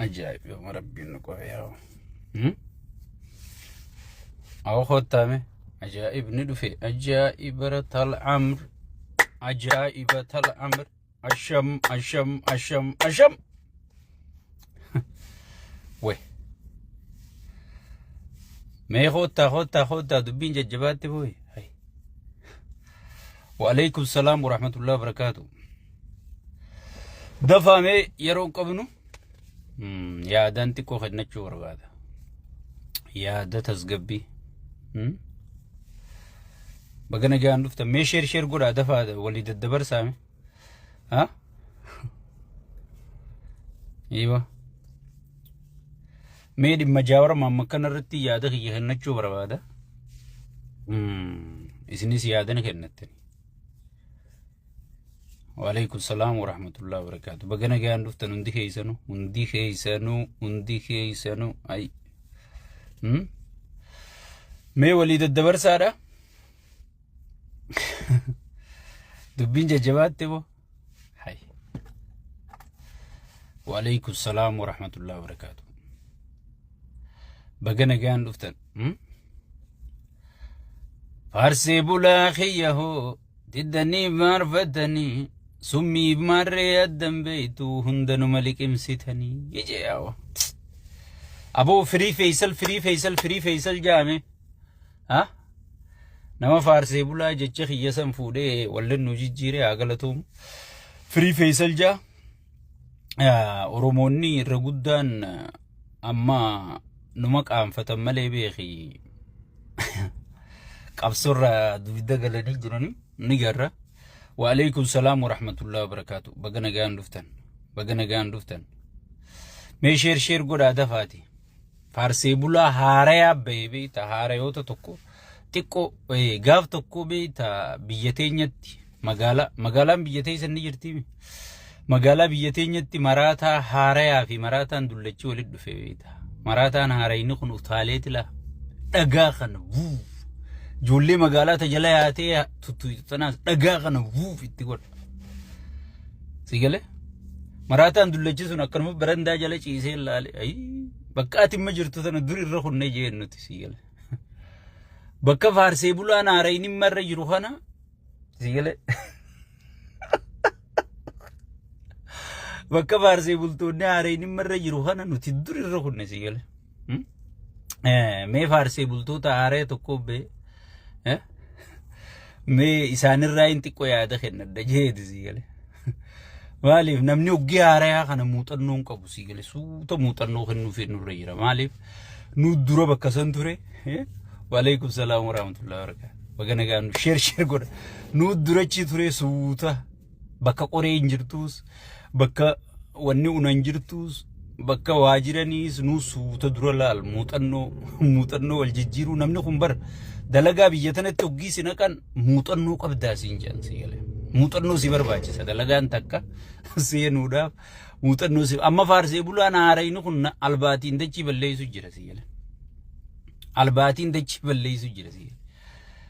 Ajaa'ib yooma rabbiin nu qabe yaa. Awwa kottaame ajaa'ib ni dhufe ajaa'iba tal amr ajaa'iba tal amr asham asham asham asham. We. Mee koottaa koottaa koottaa dubbiin jajjabaatti booyi. Hay. Waalaikum salaam warahmatullahi wabarakaatu. Dafaa mee yeroo hin qabnu yaadaan xiqqoo kennachuu barbaada. Yaada tasgabbii. Baga nagaan dhuftan mee sheer sheer godhaa dafaa walii daddabarsaa mee. Ha? Iiwa. Mee dhimma Jaawar Mahammad kana irratti yaada kiyya kennachuu barbaada. Isinis yaada ni kennattani. Waalaikum salaam wa rahmatullahi wa barakaatu. Baga nagaan dhuftan hundi keessanuu hundi keessanuu hundi keessanuu ay. Mee walii daddabarsaadha. Dubbiin jajjabaatte moo? Hay. Waalaikum salaam wa rahmatullahi wa barakaatu. Baga nagaan dhuftan. Faarsee bulaa kiyya hoo diddanii maarfatanii summiif maarree addan beeytu hundanuma liqimsitanii ije yaa'u. Aboo firii feeysal firii feeysal firii feeysal jaame. Ha? Nama faarsee bulaa jecha kiyya san fuudhee wallan nu jijjiire haa galatoomu. Firii feeysal jaa. Oromoonni irra guddaan amma numa qaanfatan malee beeki qabsoorra dugda galanii jiranii ni garra. Waalaikum salaam wa rahmatullahi wa barakaatu. Baga nagaan dhuftan. Baga nagaan dhuftan. Mee sheer sheer godhaa dafaati. Faarsee bulaa haarayaa bahee beekta haarayoota tokko xiqqoo gaaf tokko beekta biyya teenyatti magaalaa magaalaan biyya teessan ni jirti magaalaa biyya teenyatti maraataa haarayaa fi maraataan dullachi walitti dhufe beekta maraataan haarayni kun utaaleeti laa dhagaa kana vuuf ijoollee magaalaa ta jala yaatee tuttuutu tanaas dhagaa kana vuuf itti godha si galee Maraataan dullachi sun akkanuma barandaa jala ciisee ilaale. Ayii bakka ati imma jirtu tana dur irra kunne jeen nuti si gale. Bakka faarsee bulaan haarayni imma irra jiru kana si gale. Bakka faarsee bultoonni haarayni imma irra jiru kana nuti dur irra kunne si gale. Mee faarsee bultoota haaraya tokko bee mee isaanirraa hin xiqqoo yaada kennadha jeeti sii gale. Maaliif namni oggii haarayaa kana muuxannoo hin qabu sii gale suuta muuxannoo kennuuf nurra jira maaliif nu dura bakka san ture. Waalaikum salaam warahmatullahi wabarakatuh. Baga nagaan sheer sheer godha. Nu durachi ture suuta bakka qoree hin jirtuus bakka wanni unan jirtuus bakka waa jiraniis nuu suuta dura laal muuxannoo muuxannoo wal jijjiiruu namni kun bar dalagaa biyya tanatti hoggii si naqan muuxannoo qabdaa siin jedhan si galee muuxannoo si barbaachisa dalagaan takka seenuudhaaf muuxannoo si amma faarsee bulaan haarayni kun albaatiin dachii balleessu jira si galee albaatiin dachii balleessu jira si galee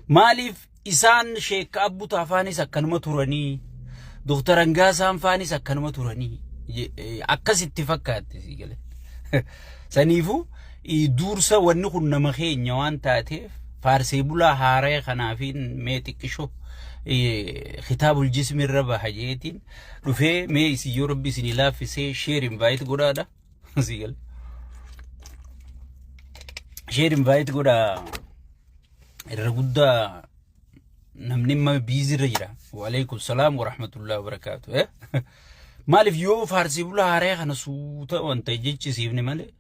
maaliif Isaan Sheekka Abbutaa faanis akkanuma turanii, Doktar Hangaasaan faanis akkanuma turanii akkasitti fakkaatte sii gale. Saniifuu duursa wanni kun nama keenya waan taateef faarsee bulaa haaraya kanaafiin mee xiqqisho kitaabul jismi irra baha jeetiin dhufee mee isin yoo rabbi isinii laaffisee sheer invite godhaadha. Sii gale. Sheer invite godhaa. Irra guddaa namni imma biizii irra jira. Waalaikum salaam wa rahmatullahi wa barakaatu. Maaliif yoo faarsii bulaa haaraya kana suuta wanta jechisiifne malee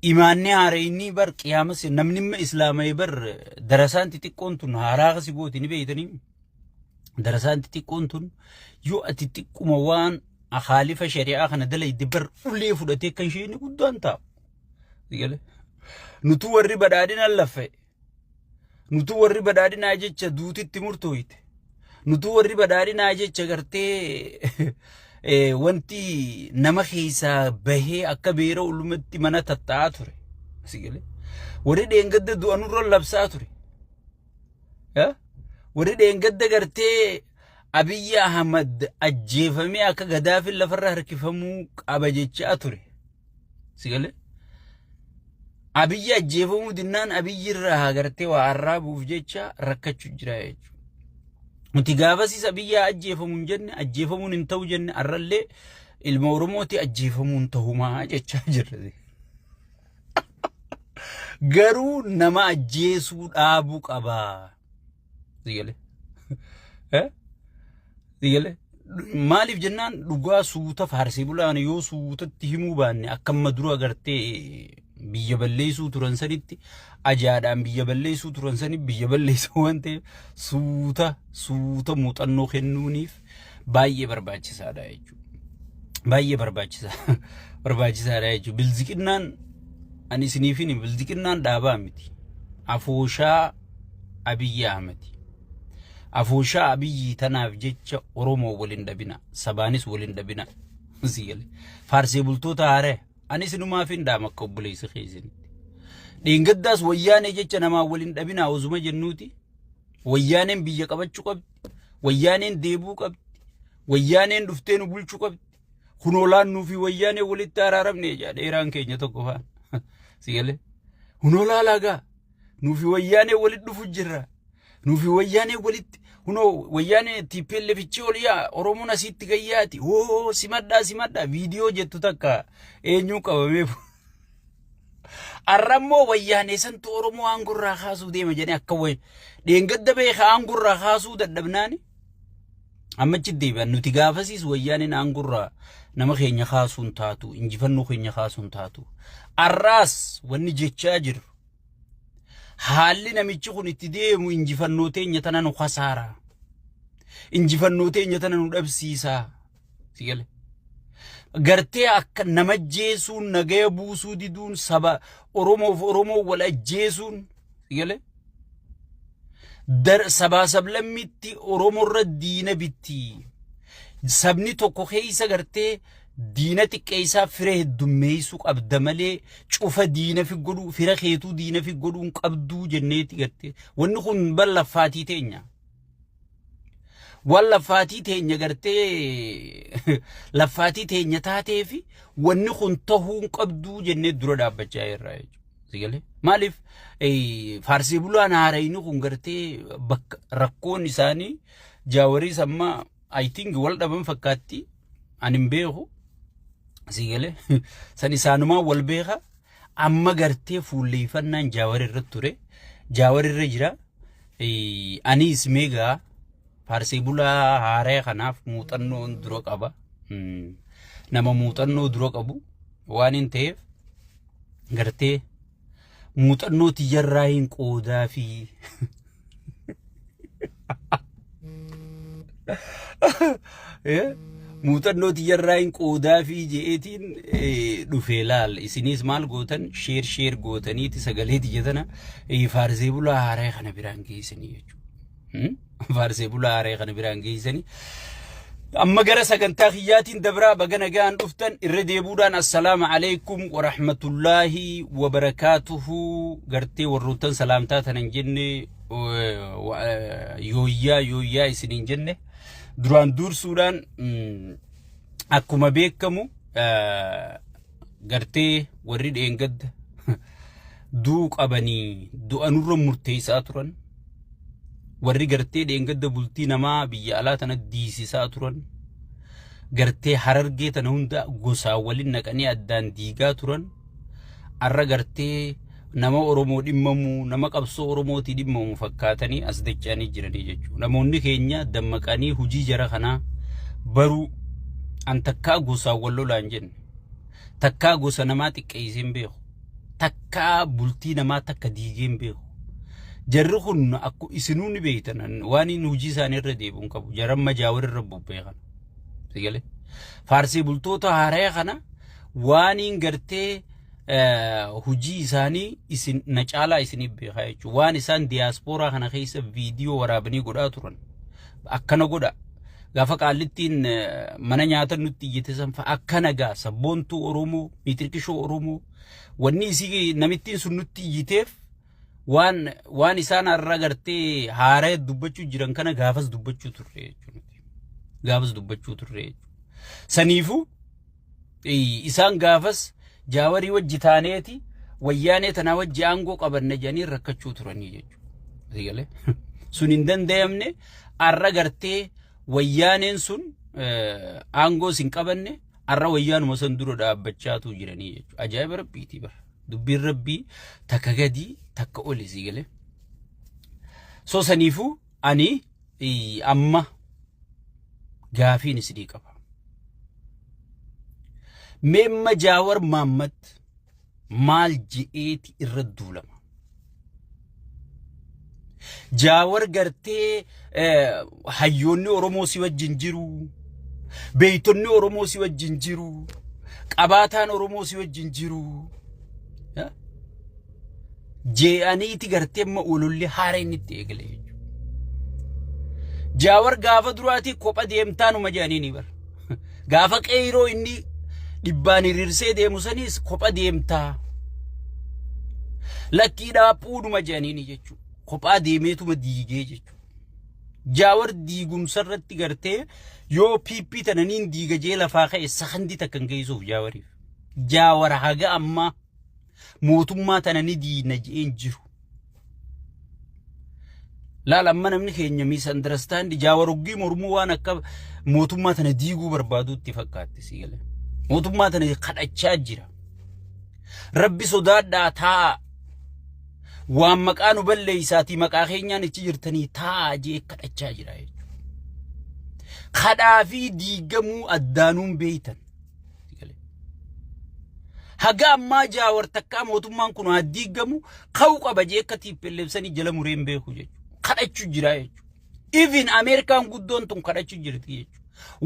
imaanni haarayni bar qiyaama namni imma islaama'e bar darasaan xixiqqoon tun haaraa kasi gooti ni beeytanii. Darasaan xixiqqoon tun yoo ati xiqquma waan akaalifa shari'aa kana dalayde bar ulee fudhatee kan isheen guddaan taa'u. Sigale. Nutu warri badhaadhina laffa'e. Nutu warri badhaadhinaa jecha duutitti murtooyte. Nutu warri badhaadhinaa jecha gartee wanti nama keessaa bahee akka beera ulumatti mana tatta'aa ture. Sigale. Warri dheengadda du'a nurra labsaa ture. Warri dheengadda gartee Abiyyi Ahmad ajjeefamee akka Gadaafin lafarra harkifamuu qaba jechaa ture. Si galee? Abiyyi ajjeefamuu dinnaan Abiyyi irraa gartee waa arraabuuf jecha rakkachuu jira jechuudha. Nuti gaafasis Abiyyi haa ajjeefamu hin jenne, ajjeefamuun hin ta'u jenne, arrallee ilma Oromooti ajjeefamuun ta'umaa jechaa jirra. Garuu nama ajjeesuu dhaabuu qaba. Si galee? Eh? Si galee? Maaliif jennaan dhugaa suuta faarsee bulaan yoo suutatti himuu baanne akka amma dura gartee biyya balleessuu turan sanitti ajaadhaan biyya balleessuu turan sanitti biyya balleessu waan ta'eef suuta suuta muuxannoo kennuuniif baay'ee barbaachisaadha jechuudha. Baay'ee barbaachisaa barbaachisaadha jechuudha. Bilziqinnaan ani isiniifin bilziqinnaan dhaabaa miti. Afooshaa Abiyyi Ahmadi. Afooshaa Abiyyii tanaaf jecha Oromoo waliin dhabina. Sabaanis waliin dhabina. Si gale. Faarsee bultoota haaree. Ani isinumaaf hin dhaama akka obboleessa keessanitti. Dheengaddaas wayyaanee jecha namaa waliin dhabina osuma jennuuti. Wayyaaneen biyya qabachuu qabdi. Wayyaaneen deebuu qabdi. Wayyaaneen dhuftee nu bulchuu qabdi. Kunoo laannuu fi wayyaanee walitti araaramne jedha dheeraan keenya tokko faan. Si galee. Kunoo laalaa gaa. Nuufi wayyaanee walitti dhufu jirra. Nuufi wayyaanee walitti kunoo wayyaanee TPLF ichi ol yaa Oromoon asitti gayyaati. Hoo simadhaa simadhaa viidiyoo jettu takka eenyuu qabamee. Arrammoo wayyaanee santu Oromoo aangorraa kaasuu deema jedhee akka wayi dheengadda beeka aangorraa kaasuu dadhabnaani. Ammachi deebi'an nuti gaafasiis wayyaaneen aangorraa nama keenya kaasuun taatu injifannoo keenya kaasuun taatu. Arraas wanni jechaa jirru haalli namichi kun itti deemu injifannoo teenya tana nu kasaara. Injifannoo teenya tana nu dhabsiisa. Si gale. Gartee akka nama ajjeesuun nagaya buusuu diduun saba Oromoof Oromoo wal ajjeesuun si gale. Sabaa sablammitti Oromoorra diina bitti. Sabni tokko keessa gartee diina xiqqeessaa fira heddummeessuu qabda malee cufa diina fi godhuu fira keetuu diina fi godhuu hin qabduu jenneeti gartee. Wanni kun bar laffaatii teenya. Waan laffaatii teenya gartee laffaatii teenya taatee fi wanni kun tahuu hin qabduu jennee dura dhaabbachaa jirra jechuudha. Si galee? Maaliif faarsee bulaan haarayni kun gartee bakka rakkoon isaanii jaawariis amma I think wal dhaban fakkaatti ani hin beeku. Si galee? San isaanumaa wal beeka. Amma gartee fuulleeffannaan jaawar irra ture. Jaawar irra jira. Anis meegaa faarsee bulaa haaraya kanaaf muuxannoon dura qaba. Nama muuxannoo dura qabu waan hin ta'eef gartee muuxannoo tiyyarraa hin qoodaa fi muuxannoo tiyyarraa hin qoodaa fi je'eetiin dhufee laal isiniis maal gootan sheer sheer gootaniiti sagalee tiyya tana faarsee bulaa haaraya kana biraan geessanii jechuudha. Faarsee bulaa haaraya kana biraan geessanii. Amma gara sagantaa kiyyaatiin dabraa baga nagaan dhuftan irra deebuudhaan assalaamu alaikum warahmatullaahi wabarakaatuhu gartee warroottan salaamtaa tanan jenne yooyyaa yooyyaa isiniin jenne duraan dursuudhaan akkuma beekamu gartee warri dheengadda du'uu qabanii du'a nurra murteessaa turan warri gartee dheengadda bultii namaa biyya alaa tana diisisaa turan gartee harargee tana hunda gosaan waliin naqanii addaan diigaa turan arra gartee nama Oromoo dhimmamu nama qabsoo Oromootii dhimmamu fakkaatanii as dacha'anii jiranii jechuudha. Namoonni keenya dammaqanii hojii jara kanaa baruu an takkaa gosaan wal lolaan jenne takkaa gosa namaa xiqqeessee hin beeku takkaa bultii namaa takka diigee hin beeku. Jarri kun akku isinuu ni beektan waan inni hojii isaanii irra deebi'u hin qabu. Jaramma jaawar irra bobba'e kana. Sigalee. Faarsee bultoota haaraya kana waaniin gartee hojii isaanii isin na caalaa isiniif beekaa jechuudha. Waan isaan diyaaspooraa kana keessa viidiyoo waraabanii godhaa turan. Akkana godha. Gaafa qaallittiin mana nyaata nutti iyyite san fa'a akkana gaa sabboontuu Oromoo, miitirqishoo Oromoo. Wanni isii namittiin sun nutti iyyiteef waan waan isaan har'a gartee haaraya dubbachuu jiran kana gaafas dubbachuu turre jechuudha. Gaafas dubbachuu turre jechuudha. Saniifuu isaan gaafas Jaawarii wajji taaneeti wayyaanee tanaa wajji aangoo qabanna jedhanii rakkachuu turanii jechuudha. Sii galee? Sun hin danda'amne. Arra gartee wayyaaneen sun aangoo sin qabanne, arra wayyaanuma san dura dhaabbachaatu jiranii jechuudha. Ajaa'iba rabbiitii bara. Dubbiin rabbii takka gadii takka oli, sii galee. So saniifuu ani amma gaafiin isinii qaba. Meemma Jaawar Maammad maal je'eeti irra duulama? Jaawar gartee hayyoonni Oromoo si wajjin jiru. Beeytonni Oromoo si wajjin jiru. Qabaataan Oromoo si wajjin jiru. Je'aniiti gartee amma ololli haara inni itti eegale jechuudha. Jaawar gaafa duraatii kopha deemtaanuma jedhanii ni bara. Gaafa qeeyroo inni dhibbaan hiriirsee deemu saniis kopha deemtaa. Lakkii dhaaphuudhuma jedhanii jechuudha. Kophaa deemeetuma diigee jechuudha. Jaawar diigumsa irratti gartee yoo PP tananiin diiga jee lafaa ka'e sakandii takka hin geessuuf Jaawariif. Jaawar haga ammaa mootummaa tana ni diina je'een jiru. Laal, amma namni keenya misunderstand Jaawar hoggii mormuu waan akka mootummaa tana diiguu barbaaduutti fakkaatti, si galee. Mootummaa tana kadhachaa jira. Rabbi sodaadhaa taa'a. Waan maqaa nu balleessaatii maqaa keenyaan ichi jirtanii taa'a jee kadhachaa jira jechuudha. Kadhaa fi diigamuu addaanuun beeytan. Haga ammaa Jaawar takkaa mootummaan kun haa diigamu ka'uu qaba jee akka TPLF sanii jala muree hin beeku jechuudha. Kadhachuu jira jechuudha. Even Ameerikaan guddoon tun kadhachuu jirti jechuudha.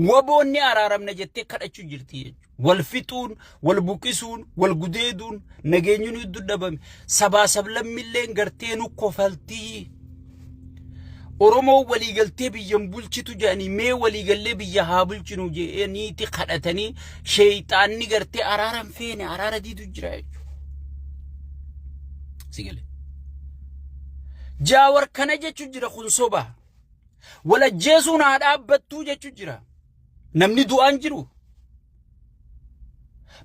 Waboonni araaramna jettee kadhachuu jirti jechuudha. Wal fixuun, wal buqqisuun, wal gudeeduun nageenyi nu hedduu dhabame. Sabaa sablammilleen gartee nu kofaltii. Oromoo waliigaltee biyyan bulchitu jedhanii, mee waliigallee biyya haa bulchinu jedhaniiti kadhatanii, sheeyxaanni gartee araara hin feene, araara diidu jira jechuudha. Si galee. Jaawar kana jechu jira, kun soba. Wal ajjeesuun haa dhaabbattuu jechu jira. Namni du'aan jiru.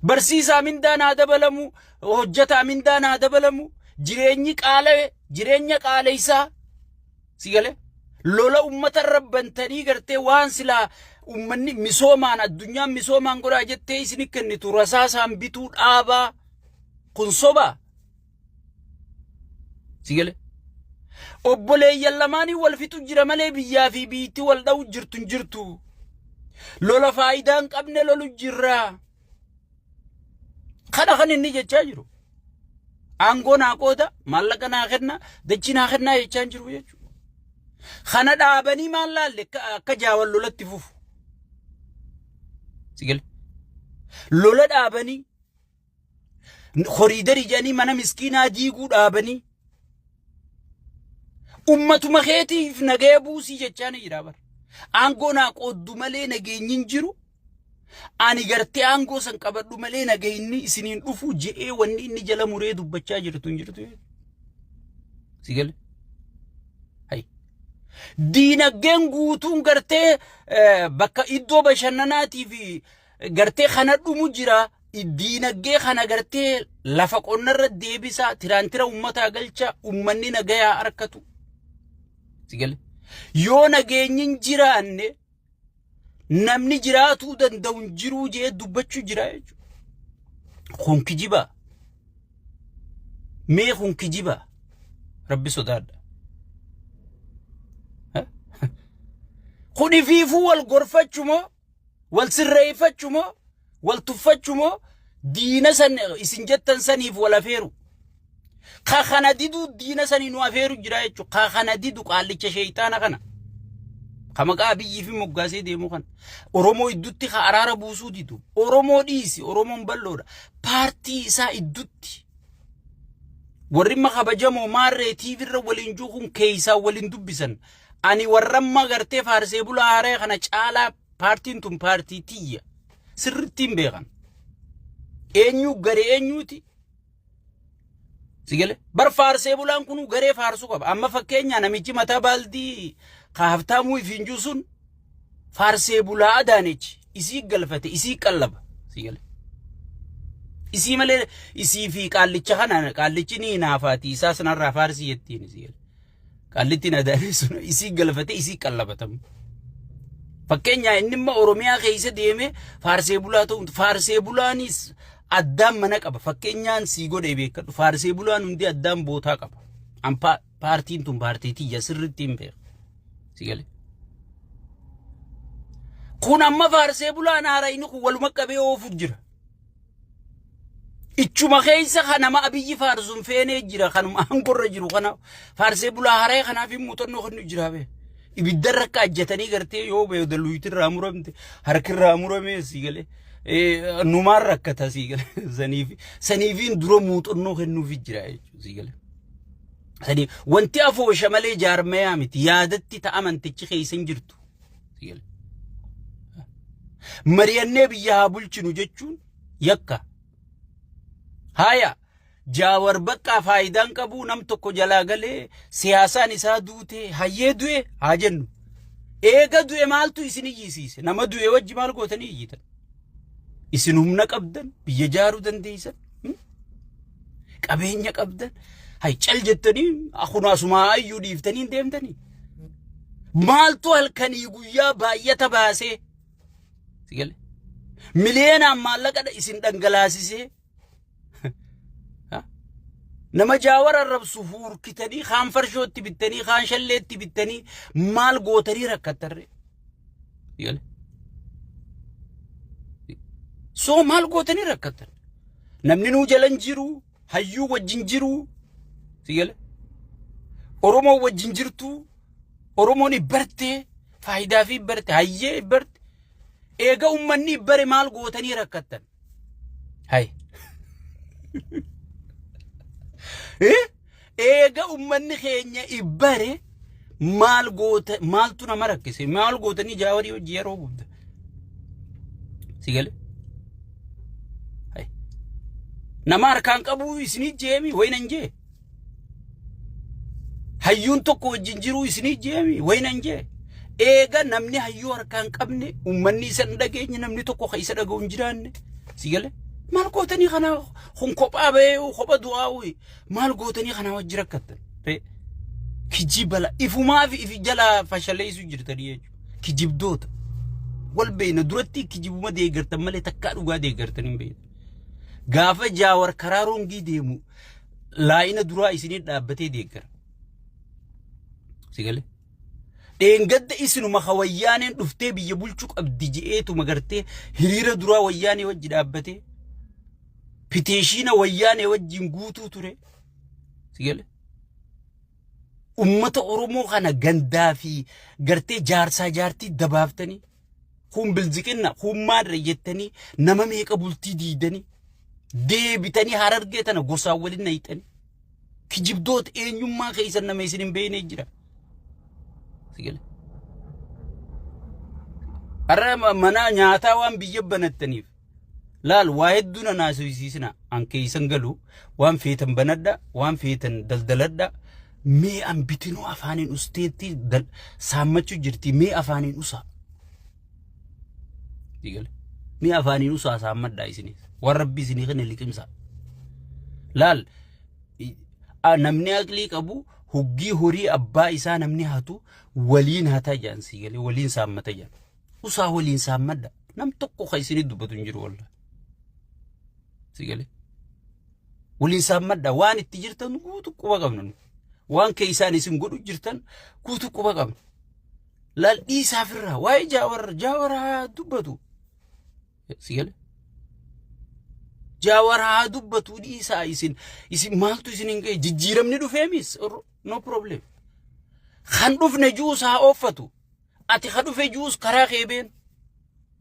Barsiisaa mindaan haa dabalamu, hojjetaa mindaan haa dabalamu, jireenyi qaala'e, jireenya qaalessaa. Si galee? Lola uummata irra bantanii gartee waan silaa uummanni misoomaan addunyaan misoomaan godhaa jettee isin kennitu rasaasaan bituu dhaabaa. Kun soba. Si galee? Obboleeyyan lamaanii wal fixu jira malee biyyaa fi biyyatti wal dha'u jirtu hin jirtu. Lola faayidaa hin qabne lolu jirra. Kana kan inni jechaa jiru. Aangoo naa qooda, maallaqa naa kenna, dachii naa kennaa jechaa hin jiru jechuudha. Kana dhaabanii maal laalle akka Jaawar lolatti fufu. Si galee? Lola dhaabanii koriidarii jedhanii mana miskiinaa diiguu dhaabanii ummatuma keetiif nagaya buusii jechaa ni jira bara. Aangoo naa qooddu malee nageenyi hin jiru. Ani gartee aangoo san qabadhu malee nageenyi isiniin dhufu je'ee wanni inni jala muree dubbachaa jirtu hin jirtu. Si galee? Hay. Diinagdeen guutuun gartee bakka iddoo bashannanaatii fi gartee kana dhumu jira. Diinagdee kana gartee lafa qonnarra deebisaa, tiraantira uummataa galcha, uummanni nagayaa harkatu. Si galee? Yoo nageenyi hin jiraanne namni jiraatuu danda'u hin jiruu jee dubbachuu jira jechuudha. Kun kijibaa. Mee kun kijibaa. Rabbi sodaadha. Kun ifiifuu wal gorfachuu moo, wal sirreeffachuu moo, wal tuffachuu moo, diina san isin jettan saniif wal afeeru? Ka kana diduu diina sanii nu afeeru jira jechuudha. Ka kana didu qaallicha sheeyxaana kana. Ka maqaa Abiyyii fi moggaasee deemu kana. Oromoo iddutti ka araara buusuu didu. Oromoo dhiisi, Oromoon bal'oodha. Paartii isaa iddutti. Warri amma kabajamoo maarree TV irra waliin juukuun keessaa waliin dubbisan. Ani warra amma gartee faarsee bulaa haaree kana caalaa paartiin tun paartii tiyya. Sirriitti hin beekan. Eenyu garee eenyuuti? Si galee? Bar faarsee bulaan kunuu garee faarsuu qaba. Amma fakkeenyaa namichi mataa baaldii ka Haftaamuu ifiin jiru sun faarsee bulaa Adaanechi isii galfate, isii qallaba. Si galee? Isii malee isii fi qaallicha kana qaallichi ni hinaafaati isaa sanarraa faarsii jettiin isii. Qaallittiin adaanee sun isii galfatee isii qallabatamu. Fakkeenyaa inni immoo Oromiyaa keessa deemee faarsee bulaa ta'u faarsee bulaanis addaan mana qaba. Fakkeenyaan sii godhee beekadhu faarsee bulaan hundi addaan bootaa qaba. An paartiin tun paartii tiyya sirriitti hin beeku. Si galee. Kun amma faarsee bulaan haara inni kun waluma qabee oofu jira. Ichuma keessa kan nama Abiyyi faarsu hin feenee jira kanuma aangorra jiru kana faarsee bulaa haree kanaaf hin muuxannoo kennu jira bee. Ibiddarra akka ajjatanii gartee yoo beekda luytirraa muramte harkirraa muramee si galee numaan rakkata si galee saniif saniifiin dura muuxannoo kennuufi jira jechuudha si galee. Sanii wanti afoosha malee jaarmayaa miti yaadatti ta'a amantichi keessa hin jirtu. Si galee. Mari'annee biyya haa bulchinu jechuun yakka. Haya Jaawar baqqaa faayidaan qabu nam tokko jalaa galee siyaasaan isaa duute hayyee du'e haa jennu. Eega du'e maaltu isin iyyisiise? Nama du'e wajji maal gootanii iyyitan? Isin humna qabdan biyya jaaruu dandeessan qabeenya qabdan hay cal jettanii kunaasumaa iyyuu dhiiftanii hin deemtanii. Maaltu halkanii guyyaa baay'ata baasee Si gale? Miliyeenaan maallaqa isin dhangalaasisee Ha? Nama Jaawar arrabsu huurkitanii kaan farshootti bittanii kaan shalleetti bittanii maal gootanii rakkattarree? Si gale? So maal gootanii rakkattan? Namni nuu jalan jiru, hayyuu wajjin jiru, si gale? Oromoo wajjin jirtu, Oromoon ibbartee faayidaa fi ibbarte hayyee ibbarte eega ummanni ibbare maal gootanii rakkattan? Hay. Eh? Eega ummanni keenya ibbare maal goota maaltu nama rakkise maal gootanii Jaawarii hojii yeroo gubda? Si gale? Hay. Nama harkaan qabuu isinii jeemi wayinan jee. Hayyuun tokko wajjin jiruu isinii jeemi wayinan jee. Eega namni hayyuu harkaa hin qabne uummanni isa hin dhageenye namni tokko kan isa dhaga'u hin jiraanne. Si gale? Maal gootanii kana kun kophaa bahee kopha du'aa uyi maal gootanii kanaa wajji rakkattan? Ree kijiba ifumaa fi ifi jalaa fashaleessu jirtanii jechuudha. Kijibdoota. Wal beeyna duratti kijibuma deeggartan malee takkaa dhugaa deeggartan hin beekne. Gaafa Jaawar karaa rongii deemu laayina duraa isinii dhaabbatee deeggara. Si galee? Dheengadda isinuma ka wayyaaneen dhuftee biyya bulchuu qabdi je'eetuma gartee hiriira duraa wayyaanee wajji dhaabbatee piteeshiina wayyaanee wajjin guutuu ture. Si galee? Ummata Oromoo kana gandaa fi gartee jaarsaa jaartii dabaaftanii kun bilziqinna kun maadra jettanii nama meeqa bultii diidanii deebitanii Harargee tana gosaan waliin nayxanii kijibdoota eenyummaa keessan nama isin hin beekne jira. Si gale? Har'a mana nyaataa waan biyya banattaniif laal waa hedduu na naasisiisina an keessan galu waan feetan banadha waan feetan daldaladha mee an bitinuu afaaniin usteetti saammachuu jirti mee afaaniin usaa. Digale. Mee afaaniin usaa saammadhaa isinis waan rabbi isinii kenne liqimsaa. Laal namni aqlii qabu huggii horii abbaa isaa namni hatu waliin hataa jedhan sii galee waliin saammata jedhan. Usaa waliin saammadha. Nam tokko kan isinii dubbatu hin jiru wallah. Si galee. Waliin saammadha waan itti jirtan guutuu quba qabna nu. Waan keessaan isin godhu jirtan guutuu quba qabna. Laal dhiisaa firraa waa'ee Jaawar Jaawar haa dubbatu. Si galee. Jaawar haa dubbatu dhiisaa isin isin maaltu isin hin ga'e jijjiiramni dhufeemis no problem. Kan dhufne juus haa ooffatu. Ati ka dhufe juus karaa kee been.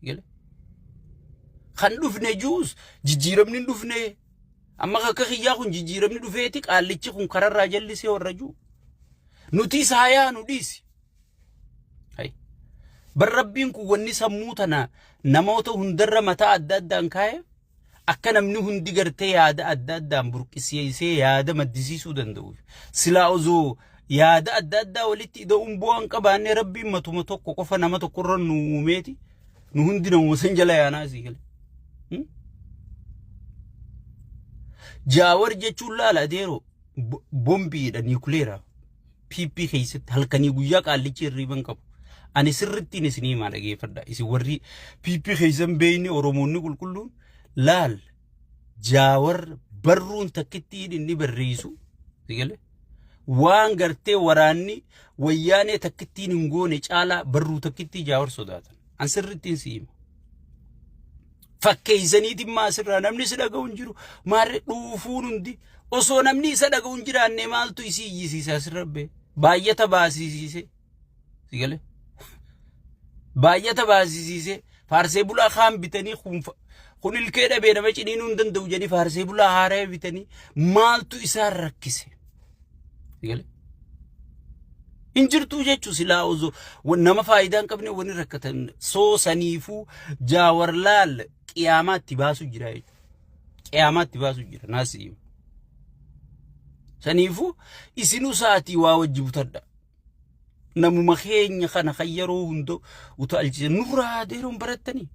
Gale. Kan dhufne juus jijjiiramni hin dhufne. Amma akka kiyyaa kun jijjiiramni dhufeeti qaallichi kun kararraa jallisee warra juu. Nuti isaa yaanu dhiisi. Hay. Bar rabbiin kun wanni sammuu tana namoota hundarra mataa adda addaan kaa'e akka namni hundi gartee yaada adda addaan burqisiisee yaada maddisiisuu danda'uuf. Silaa osoo yaada adda addaa walitti ida'uun bu'aa hin qabaanne rabbiin matuma tokko qofa nama tokkorra nu uumeeti nu hundi namuma san jala yaanaa asii gale. Jaawar jechuun laala adeeroo bombiidha niikuleera. PP keessatti halkanii guyyaa qaallichi hirriiban qabu. Ani sirrittiin isinii himaa dhageeffadha. Isin warri PP keessan beeyne Oromoonni qulqulluun laal Jaawar barruun takkittiin inni barreessu sigale waan gartee waraanni wayyaanee takkittiin hin goone caalaa barruu takkittii Jaawar sodaatan. An sirrittiin si hima. Fakkeessaniitiin maa asirraa namni si dhaga'u hin jiru. Maarree dhuufuun hundi osoo namni isa dhaga'u hin jiraanne maaltu isii iyyisiisa asirra bee baay'ata baasisiise. Si galee? Baay'ata baasisiise faarsee bulaa kaan bitanii kun ilkee dhabee nama ciniinuu hin danda'u jedhanii faarsee bulaa haaraa bitanii maaltu isaan rakkise? Si galee? Hin jirtuu jechuu silaa osoo nama faayidaa hin qabne wani rakkatan soo saniifuu Jaawar laal qiyaamaatti baasu jira jechuudha. Qiyaamaatti baasu jira naasii. Saniifuu isinuu sa'aatii waa wajji butadha. Namuma keenya kana kan yeroo hunda utaalchise nurraa adeeroon barattanii.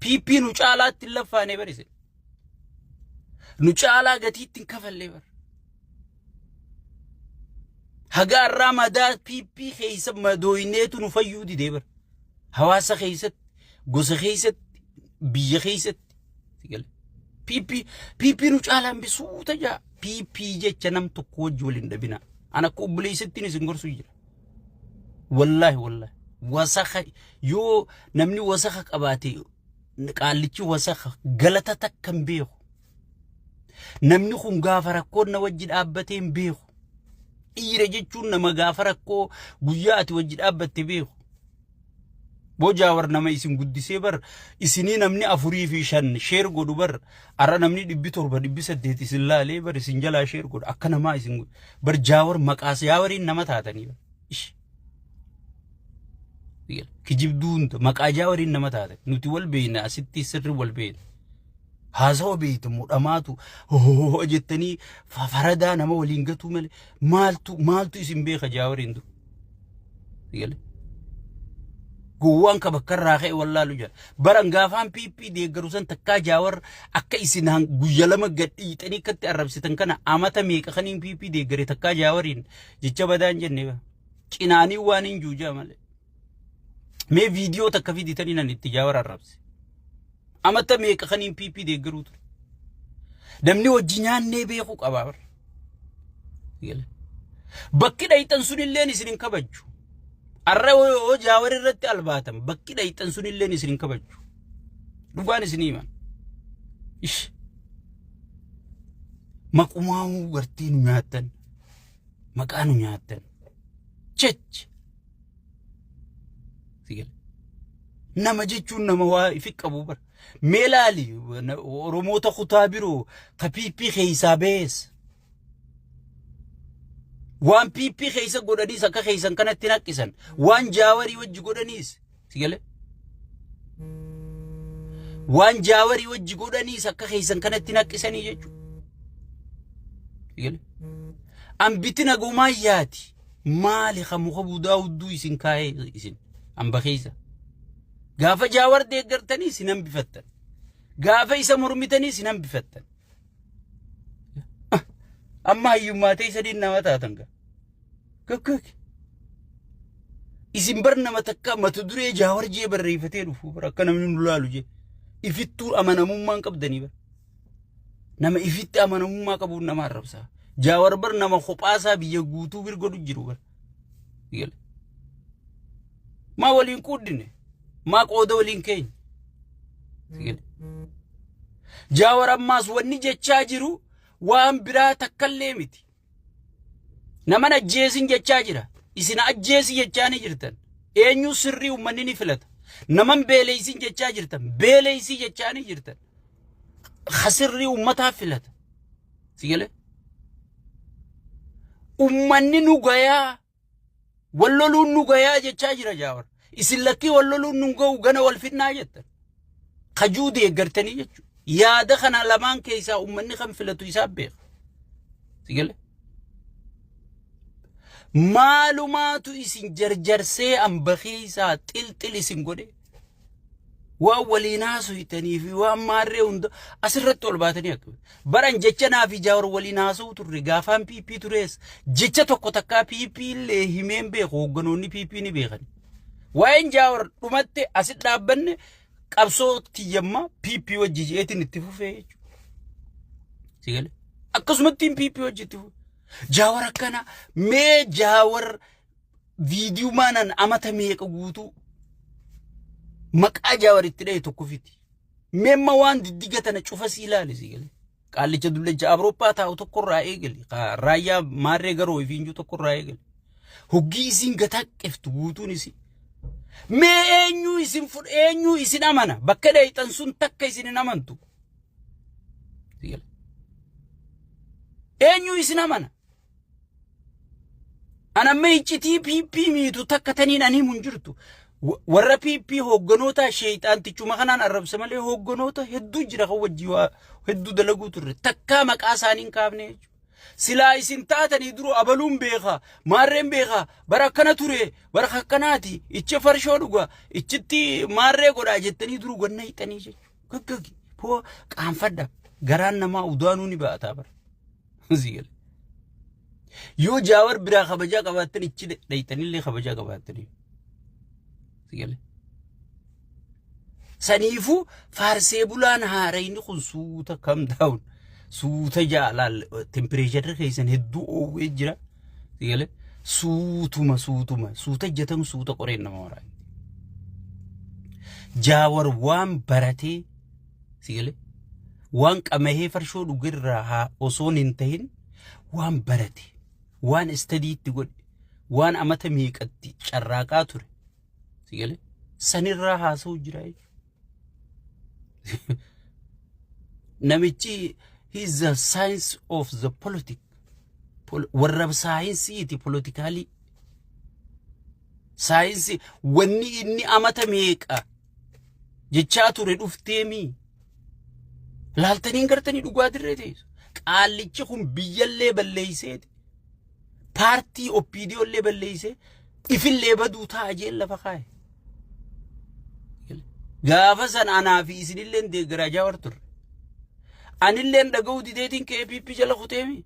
PP nu caalaatti hin laffaanee barise. Nu caalaa gatiitti hin kafallee bara. Haga har'aa madaa PP keessa madooyneetu nu fayyuu didee bara. Hawaasa keessatti, gosa keessatti, biyya keessatti. PP PP nu caalaan bisuuta jaa. PP jecha nam tokko wajji wal hin dhabina. An akka obboleessattiin isin gorsu jira. Wallaahi wallaahi. Wasaka yoo namni wasaka qabaate qaallichi wasaka galata takka hin beeku. Namni kun gaafa rakkoon na wajji dhaabbatee hin beeku. Dhiira jechuun nama gaafa rakkoo guyyaa ati wajji dhaabbatte beeku. Boo Jaawar nama isin guddisee bar isinii namni afurii fi shan sheer godhu bar arra namni 700 800 isin laalee bar isin jalaa sheer godhu akka namaa isin bar Jaawar maqaa Jaawariin nama taatanii bar. Ish. Kijibduu hunda maqaa Jaawariin nama taatan nuti wal beekna asitti sirri wal beekna. Haasawa beektu mudhamaatu hoo jettanii faradaa nama waliin gatuu malee maaltu maaltu isin beeka Jaawariin dur. Sigale. Gowwaan ka bakka irraa ka'e wallaalu jira. Baran gaafaan PP deeggaru san takkaa Jaawar akka isin guyya lama gad dhiixanii akkatti arrabsitan kana amata meeqa kaniin PP deeggare takkaa Jaawariin jecha badaan jenne ba. Cinaanii waan hin juujaa malee. Mee viidiyoo takka fiditanii nan itti Jaawar arrabse. Amata meeqa kaniin PP deeggaruu ture. Namni hojii nyaannee beeku qaba bara. Bakki dhayxan sunilleen isin hin kabajju. Arra yoo Jaawar irratti albaatan bakki dhayxan sunilleen isin hin kabajju. Dhugaan isin himan. Ish. Maqumaa'uu gartee nu nyaattan. Maqaa nu nyaattan. Chech. Sigale. Nama jechuun nama waa ifi qabu bara. Mee laali Oromoota kutaa biroo ka PP keessaa bees. Waan PP keessa godhaniis akka keessan kanatti naqqisan. Waan Jaawarii wajji godhaniis. Sigale. Waan Jaawarii wajji godhaniis akka keessan kanatti naqqisanii jechuudha. Sigale. Ambiti nagumaa yaati. Maali ka muka budaa hudduu isin kaa'ee isin hamba keessa. Gaafa Jaawar deeggartanii isin hambifattan. Gaafa isa mormitanii isin hambifattan. Amma hayyummaa ta'e sadiin nama taatan gaa. Gaggagi. Isin bar nama takka mata duree Jaawar jee barreeffatee dhufu bar akka namni nu laalu jee. Ifittuu amanamummaa hin qabdanii bar. Nama ifitti amanamummaa qabuun nama arrabsa. Jaawar bar nama kophaasaa biyya guutuu bir godhu jiru bar. Gale. Maa waliin quuddine? Maa qooda waliin keenya? Gale. Jaawar ammaas wanni jechaa jiru waan biraa takkallee miti. Naman ajjeesin jechaa jira. Isin ajjeesi jechaa ni jirtan. Eenyu sirrii uummanni ni filata. Naman beeleysin jechaa jirtan. Beeleysii jechaa ni jirtan. Sirrii uummataa filata. Si galee? Uummanni nu gayaa. Wal loluun nu gayaa jechaa jira Jaawar. Isin lakkii wal loluun nu ga'u gana wal fidnaa jettan. Kajuu deeggartanii jechuudha. Yaada kana lamaan keessaa uummanni kan filatu isaa beeka. Si galee? Maalumaatu isin jarjarsee amba keessaa xilxil isin godhe. Waan waliin haasofitanii fi waan maarree hunda asirratti ol baatanii akka baran jecha naa fi Jaawar waliin haasa'u turre. Gaafaan PP tures jecha tokko takkaa PP illee himeen beeku, hoogganoonni PP ni beekan. Waa'een Jaawar dhumatte, asit dhaabbanne, qabsoo tiyyamma PP wajji jeetiin itti fufee jechuudha. Si galee? Akkasumatti PP wajji itti fufe. Jaawar akkana mee Jaawar viidiyoo maanan amata meeqa guutuu maqaa Jaawar itti dhahe tokko fiti. Meemma waan diddiga tana cufa sii ilaali, si galee. Qaallicha dullacha Awurooppaa taa'u tokkorraa eegali. Raayyaa maarree garoo ifiinjuu tokkorraa eegali. Hoggii isiin gataa qeftu guutuun isii. Mee eenyuu isin fudh, eenyuu isin amana? Bakka dheeyxan sun takka isin hin amantu. Si galee. Eenyuu isin amana? Anamma iccitii PP miitu takka taniin ani himu hin jirtu. Warra PP hoogganoota sheexaantichuma kanaan arrabsa malee hoogganoota hedduu jira kan wajjii waa hedduu dalaguu turre. Takkaa maqaa isaanii hin kaafne jechuudha. Silaa isin taatanii duru abaluun beeka, maarreen beeka, bara akkana ture, bara akkanaati, ichi farshoo dhuga, ichitti maarree godhaa jettanii duru ganna hixanii jechuudha. Gaggagi, poo qaanfadha. Garaan namaa udaanuu ni ba'ataa bara. Sii gale. Yoo Jaawar biraa kabajaa qabaattan ichi dhayxanillee kabajaa qabaattanii. Sii gale. Saniifuu faarsee bulaan haarayni kun suuta kam daawun suuta jaalaal tempireecharri keessan hedduu oowwee jira. Sii gale. Suutuma suutuma suuta ijjatan suuta qoreen nama waraanti. Jaawar waan baratee, si galee, waan qamahee farshoo dhugerraa haa osoon hin tahin, waan barate, waan istadiitti godhe, waan amata meeqatti carraaqaa ture, si galee, sanirraa haasa'u jira jechuudha. Namichi he is the science of the politic. Warra saayinsiiti politikaalii. Saayinsii wanni inni amata meeqa jechaa ture dhufteemii. Laaltanii gartanii dhugaa dirree teessu. Qaallichi kun biyyallee balleeyseeti. Paartii OPDOllee balleeysee ifillee baduu ta'a jeen lafa kaa'e. Gaafa san anaa fi isinilleen deeggaraa Jaawar turre. Anilleen dhaga'uu dideetiin ka'ee PP jala kuteemi.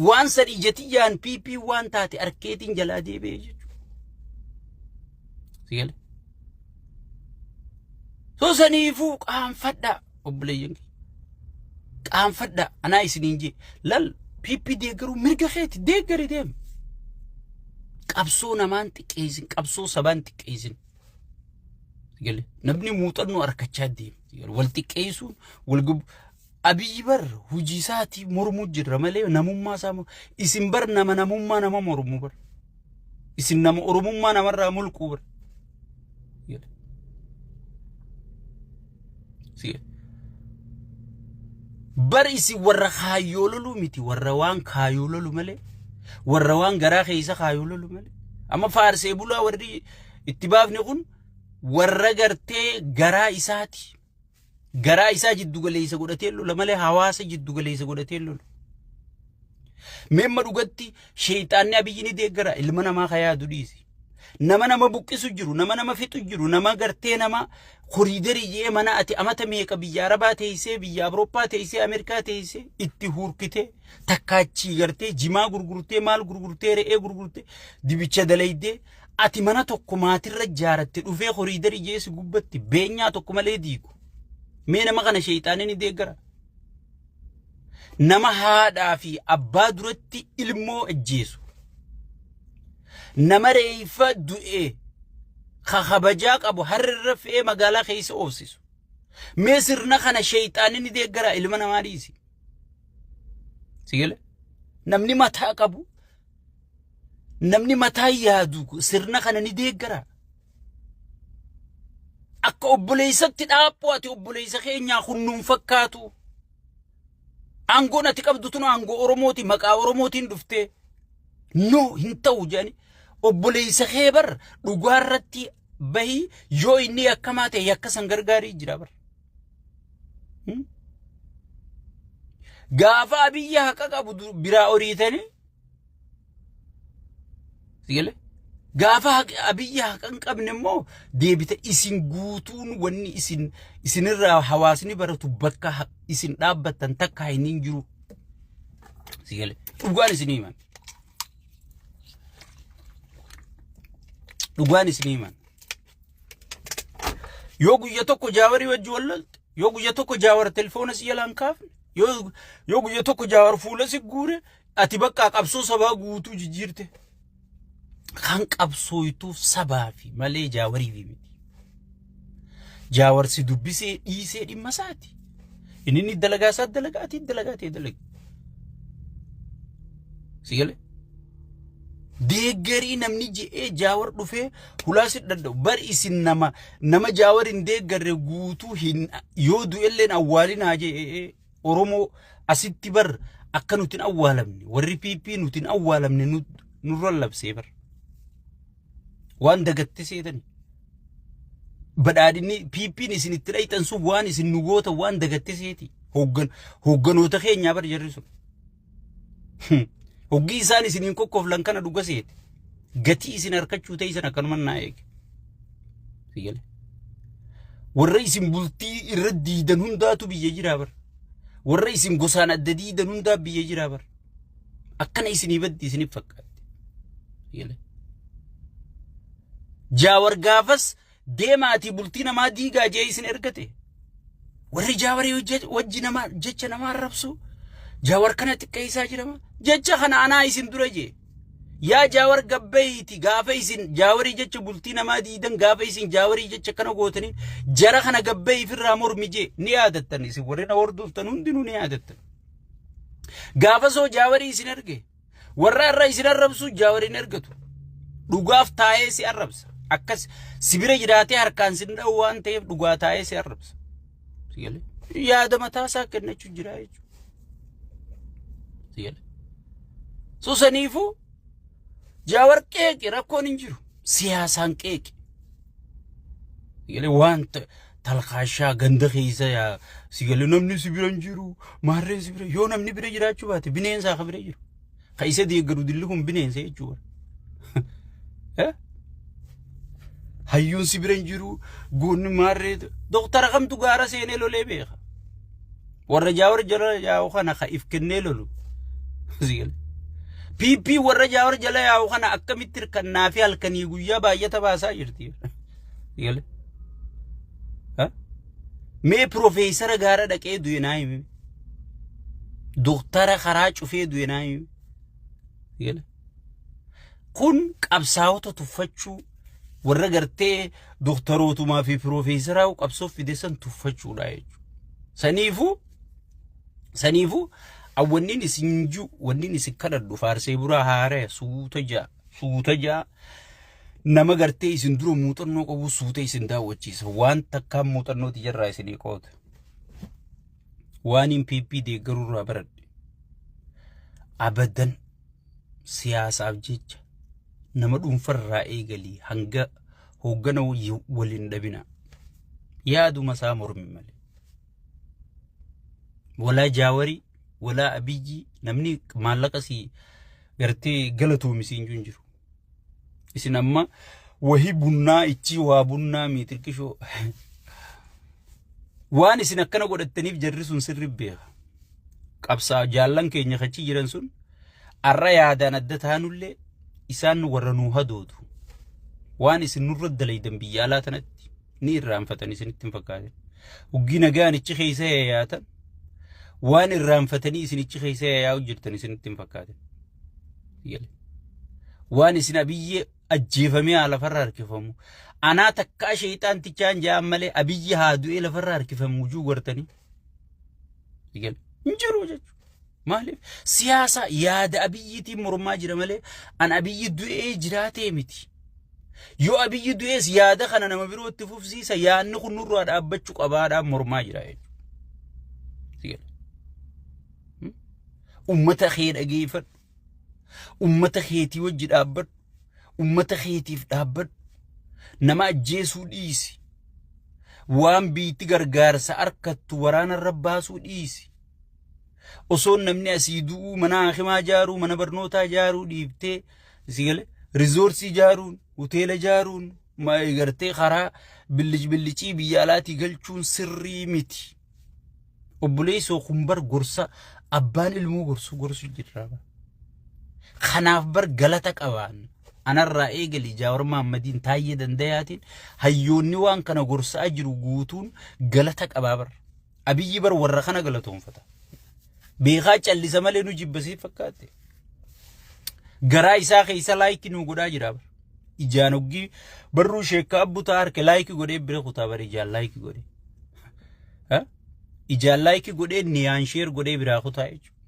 Waan san ija tiyyaan PP waan taate arkeetiin jalaa deebi'ee jechuudha. Si galee? So saniifuu qaanfadhaa obboleeyyan kiyya. Qaanfadhaa anaa isiniin jee lal PP deeggaruu mirga keeti, deeggari, deemi. Qabsoo namaan xiqqeessin, qabsoo sabaan xiqqeessin. Galee namni muuxannoo harkachaa deema. Wal xiqqeessuun wal gubu. Abiyyi bar hojii isaatii mormuu jirra malee namummaa isaa isin bar nama namummaa nama mormu bar. Isin nama Oromummaa namarraa mulquu bar. Bar isin warra kaayyoo loluu miti, warra waan kaayyoo lolu malee, warra waan garaa keessa kaayyoo lolu malee. Amma faarsee bulaa warri itti baafne kun warra gartee garaa isaati. Garaa isaa jiddu galeessa godhatee lola malee hawaasa jiddu galeessa godhatee lola. Meemma dhugatti sheeyxaanni Abiyyi ni deeggara, ilma namaa ka yaadu dhiisi. Nama nama buqqisu jiru, nama nama fixu jiru, nama gartee nama koriidarii jee mana ati amata meeqa biyya Arabaa teessee, biyya Awurooppaa teessee, Ameerikaa teessee itti hurkitee takkaachii gartee jimaa gurgurtee, maal gurgurtee, re'ee gurgurtee, dibicha dalaydee ati mana tokko maatirra ijaaratte dhufee koriidarii jee si gubbatti beenyaa tokko malee diigu. Mee nama kana sheeyxaanni ni deeggara. Nama haadhaa fi abbaa duratti ilmoo ajjeesu. Nama reeyfa du'e ka kabajaa qabu harrirra fe'ee magaalaa keessa oofsisu. Mee sirna kana sheeyxaanni ni deeggara, ilma namaa dhiisi. Si gale? Namni mataa qabu, namni mataa yaadu sirna kana ni deeggara. Akka obboleessatti dhaaphoo ati obboleessa keenyaa kun nuun fakkaatu. Aangoon ati qabdu tun aangoo Oromooti, maqaa Oromootiin dhuftee. No, hin ta'u jedhani obboleessa kee bar dhugaa irratti bahii, yoo inni yakkamaa ta'e yakka san gargaarii jira bar. Gaafa Abiyyi haqa qabu biraa oriitanii, si galee? Gaafa Abiyyi haqa hin qabne immoo deebita isin guutuun wanni isin isinirraa hawaasni baratu bakka isin dhaabbattan takka hin jiru. Si gale. Dhugaan isin himan. Dhugaan isin himan. Yoo guyya tokko jaawarii wajji wal lolte, yoo guyya tokko jaawar telefoona si jalaan kaafne, yoo guyya tokko jaawar fuula si guure, ati bakka qabsoo sabaa guutuu jijjiirte. Kan qabsooytuuf sabaa fi malee jaawariif miti. Jaawar si dubbisee dhiisee dhimma isaati. Inni inni dalagaa isaa dalagaa ati dalagaa ta'e dalagi. Si galee? Deeggarii namni je'ee jaawar dhufee hulaa si danda'u. Bar isin nama jaawar hin deeggarre guutuu hin yoo du'elleen awwaalinaa je'ee Oromoo asitti bar akka nuti hin awwaalamne warri PP nuti hin awwaalamne nurra labsee bar. Waan dagatte seetani. Badhaadhinni PP'n isin itti dhayxan sun waan isin nu goota waan dagatte seeti. Hoogganoota keenyaa bar jarri sun. Hoggii isaan isiniin kokkoflan kana dhuga seete. Gatii isin harkachuu ta'e isin akkanuman naa eege. Si gale. Warra isin bultii irra diidan hundaatu biyya jiraa bar. Warra isin gosaan adda diidan hundaa biyya jiraa bar. Akkana isinii baddi isiniif fakkaatti. Si gale. Jaawar gaafas deemaatii bultii namaa diigaa jee isin ergate. Warri jaawarii wajji namaa jecha namaa arrabsu. Jaawar kana xiqqeessaa jirama. Jecha kana anaa isin dura jee. Yaa jaawar gabbayiiti gaafa isin jaawarii jecha bultii namaa diidan gaafa isin jaawarii jecha kana gootanii jara kana gabbayiif irraa mormi jee ni yaadattan isin warri na hordoftan hundinuu ni yaadattan. Gaafa soo jaawarii isin erge Warra irra isin arrabsu jaawar hin ergatu. Dhugaaf taa'ee si arrabsa. Akkas si bira jiraatee harkaan sin dha'u waan ta'eef dhugaa taa'ee si arrabsa. Si galee? Yaada mataa isaa kennachuu jira jechuudha. Si galee? So saniifuu jaawar qeeqi rakkoon hin jiru. Siyaasaan qeeqi. Sigalee waan talkaashaa ganda keessa yaa sigalee namni si bira hin jiru maarreen si bira yoo namni bira jiraachuu baate bineensa akka bira jiru. Ka isa deeggaru dilli kun bineensa jechuudha. Eh? Hayyuun si bira hin jiru goonni maarree doktara kamtu gaara seenee lolee beeka. Warra jaawar jala yaa'u kana ka if kennee lolu. Sigalee. PP warra jaawar jala yaa'u kana akkamitti hirkannaa fi halkanii guyyaa baay'ata baasaa jirti. Sigalee. Ha? Mee piroofeesara gaara dhaqee du'e naa himi. Doktara karaa cufee du'e naa himi. Sigalee. Kun qabsaa'ota tuffachuu warra gartee doktarootumaa fi piroofeesaraa qabsoo fide san tuffachuudha jechuudha. Saniifuu wanniin isin jiru wanniin isin kadhadhu faarsee buraa haaraya suuta ja'a suuta ja'a nama gartee isin dura muuxannoo qabu suuta isin daawwachiisa waan takkaan muuxannoo tiyyarraa isinii qooda. Waan hin PP deeggarurraa baradhe abadan siyaasaaf jecha nama dhuunfarraa eegalii hanga hooggana waliin dhabina. Yaaduma isaa mormi malee. Walaa jaawarii, walaa abiyyii namni maallaqa si gartee galatoomi siin jiru hin jiru. Isin amma wahii bunnaa ichii waa bunnaa miitirqishoo. Waan isin akkana godhattaniif jarri sun sirri beeka. Qabsaa jaallan keenya kachi jiran sun arra yaadaan adda taanullee isaan warra nuu hadoodu. Waan isin nurra dalaydan biyya alaa tanatti ni irraanfatan isinitti hin fakkaatin. Uggii nagaan ichi keessa yayaatan waan irraanfatanii isin ichi keessa yayaa'u jirtan isinitti hin fakkaatin. Waan isin abiyyee ajjeefamee haa lafarra harkifamu. Anaa takkaa sheexaantichaan ja'an malee abiyyi haa du'ee lafarra harkifamu wujuu gartanii. Hin jiru jechuudha. Maaliif siyaasa yaada abiyyiitiin mormaa jira malee an abiyyi du'ee jiraatee miti. Yoo abiyyi du'ees yaada kana nama birootti fufsiisa yaadni kun nurraa dhaabbachuu qabaadhaan mormaa jira jechuudha. Ummata kee dhageeffadhu. Ummata keetii wajji dhaabbadhu. Ummata keetiif dhaabbadhu. Nama ajjeesuu dhiisi. Waan biitti gargaarsa arkattu waraanarra baasuu dhiisi. Osoo namni asii du'uu mana hakimaa ijaaruu mana barnootaa ijaaruu dhiiftee si gale rizoorsii ijaaruun hoteela ijaaruun, gartee karaa billic billicii biyya alaatii galchuun sirrii miti. Obboleessoo kun bar gorsa abbaan ilmoo gorsu gorsu jirra. Kanaaf bar galata qabaan. Anarraa eegali Jaawar Mahaammadiin Taayyee Dandayaatiin hayyoonni waan kana gorsaa jiru guutuun galata qabaa bar. Abiyyi bar warra kana galatoonfata. Beekaa callisa malee nu jibbasii fakkaate. Garaa isaa keessa laayikii nu godhaa jira bar. Ijaan hoggii barruu sheekka abbutaa harka laayikii godhee bira kutaa bar ijaan laayikii godhee. Ijaan laayikii godhee niyaan sheer godhee biraa kutaa jechuudha.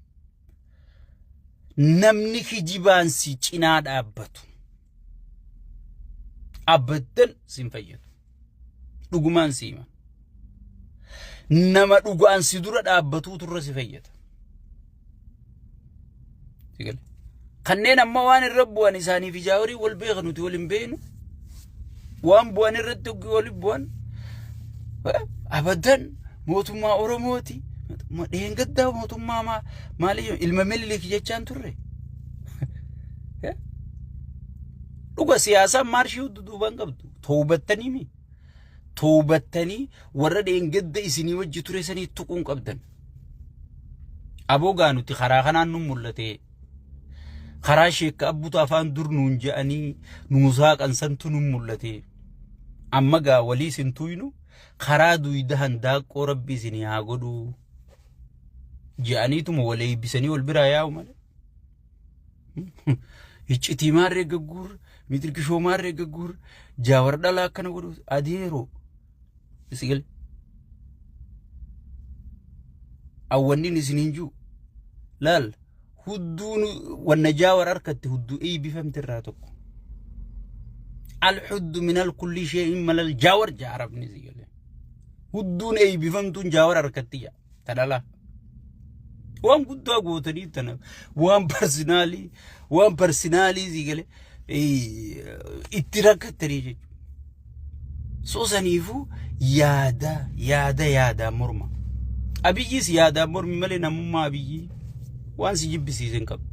Namni kijibaan si cinaa dhaabbatu abaddan sin fayyadu. Dhugumaan si hima. Nama dhugaan si dura dhaabbatuutu irra si fayyada. Si gale. Kanneen amma waan irra bu'an isaaniif ijaa horii wal beekan nuti wal hin beeknu. Waan bu'an irratti hoggii wal bu'an abadan mootummaa Oromooti. Dheengaddaa mootummaa maalii ilma Minilik jechaan turre. Dhuga siyaasaan maarshii duubaan qabdu. Toobattanii mi? Toobattanii warra dheengadda isinii wajji ture sanii tuquun qabdan. Aboo gaa nuti karaa kanaan nu mul'ate. Karaa sheekka abbuta afaan dur nuun je'anii nuu saaqan santu nu mul'ate. Amma gaa walii isin tuynu karaa duyda handaaqqoo rabbi isinii haa godhu. Je'aniituma wal eebbisanii wal biraa yaa'u malee. Iccitii maarree gagguur, mitirkishoo maarree gagguur, jaawar dhalaa akkana godhu adeeroo. Isigale. Awwannin isin hin jiru. Laal hudduun wanna jaawar harkatti hudduu eebbifamte irraa tokko. Alhuddu minal kulli shee'in malal jaawar jaa arabni sigale. Hudduun eebbifamtuun jaawar harkatti jaa. Ta dhalaa. Waan guddaa gootanii tana waan parsinaalii waan parsinaalii sigale itti rakkattanii jechuudha. So saniifuu yaada yaada yaadaan morma. Abiyyis yaadaan mormi malee namummaa Abiyyii waan si jibbisiise hin qabu.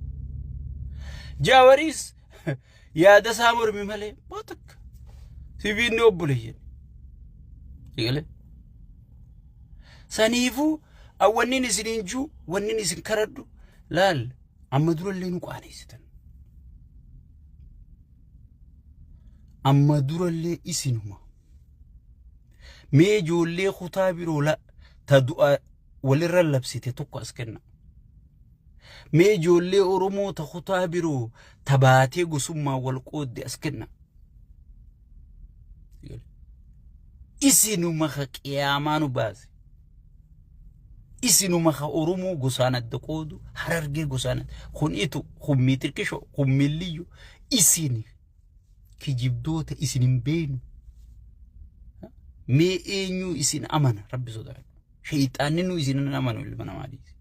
Jaawariis yaada isaa mormi malee waa takka. Sibiinni obboleeyyan. Eegale. Saniifuu awwanniin isiniin juu wanniin isin karadhu laal amma durallee nu qaaneessitan. Amma durallee isinuma. Mee ijoollee kutaa biroo la ta du'a walirra labsite tokko as kenna. Mee ijoollee Oromoo ta kutaa biroo ta baatee gosummaa wal qoodde as kenna. Isinuma ka qiyaamaa nu baase. Isinuma ka Oromoo gosaan adda qoodu, Harargee gosaan adda. Kun itu, kun miixirqisho, kun milliyyo. Isin kijibdoota isin hin beeknu. Mee eenyuu isin amana rabbi sodaadhu. Shayxaanni nu isin hin amanu ilma namaa dhiise.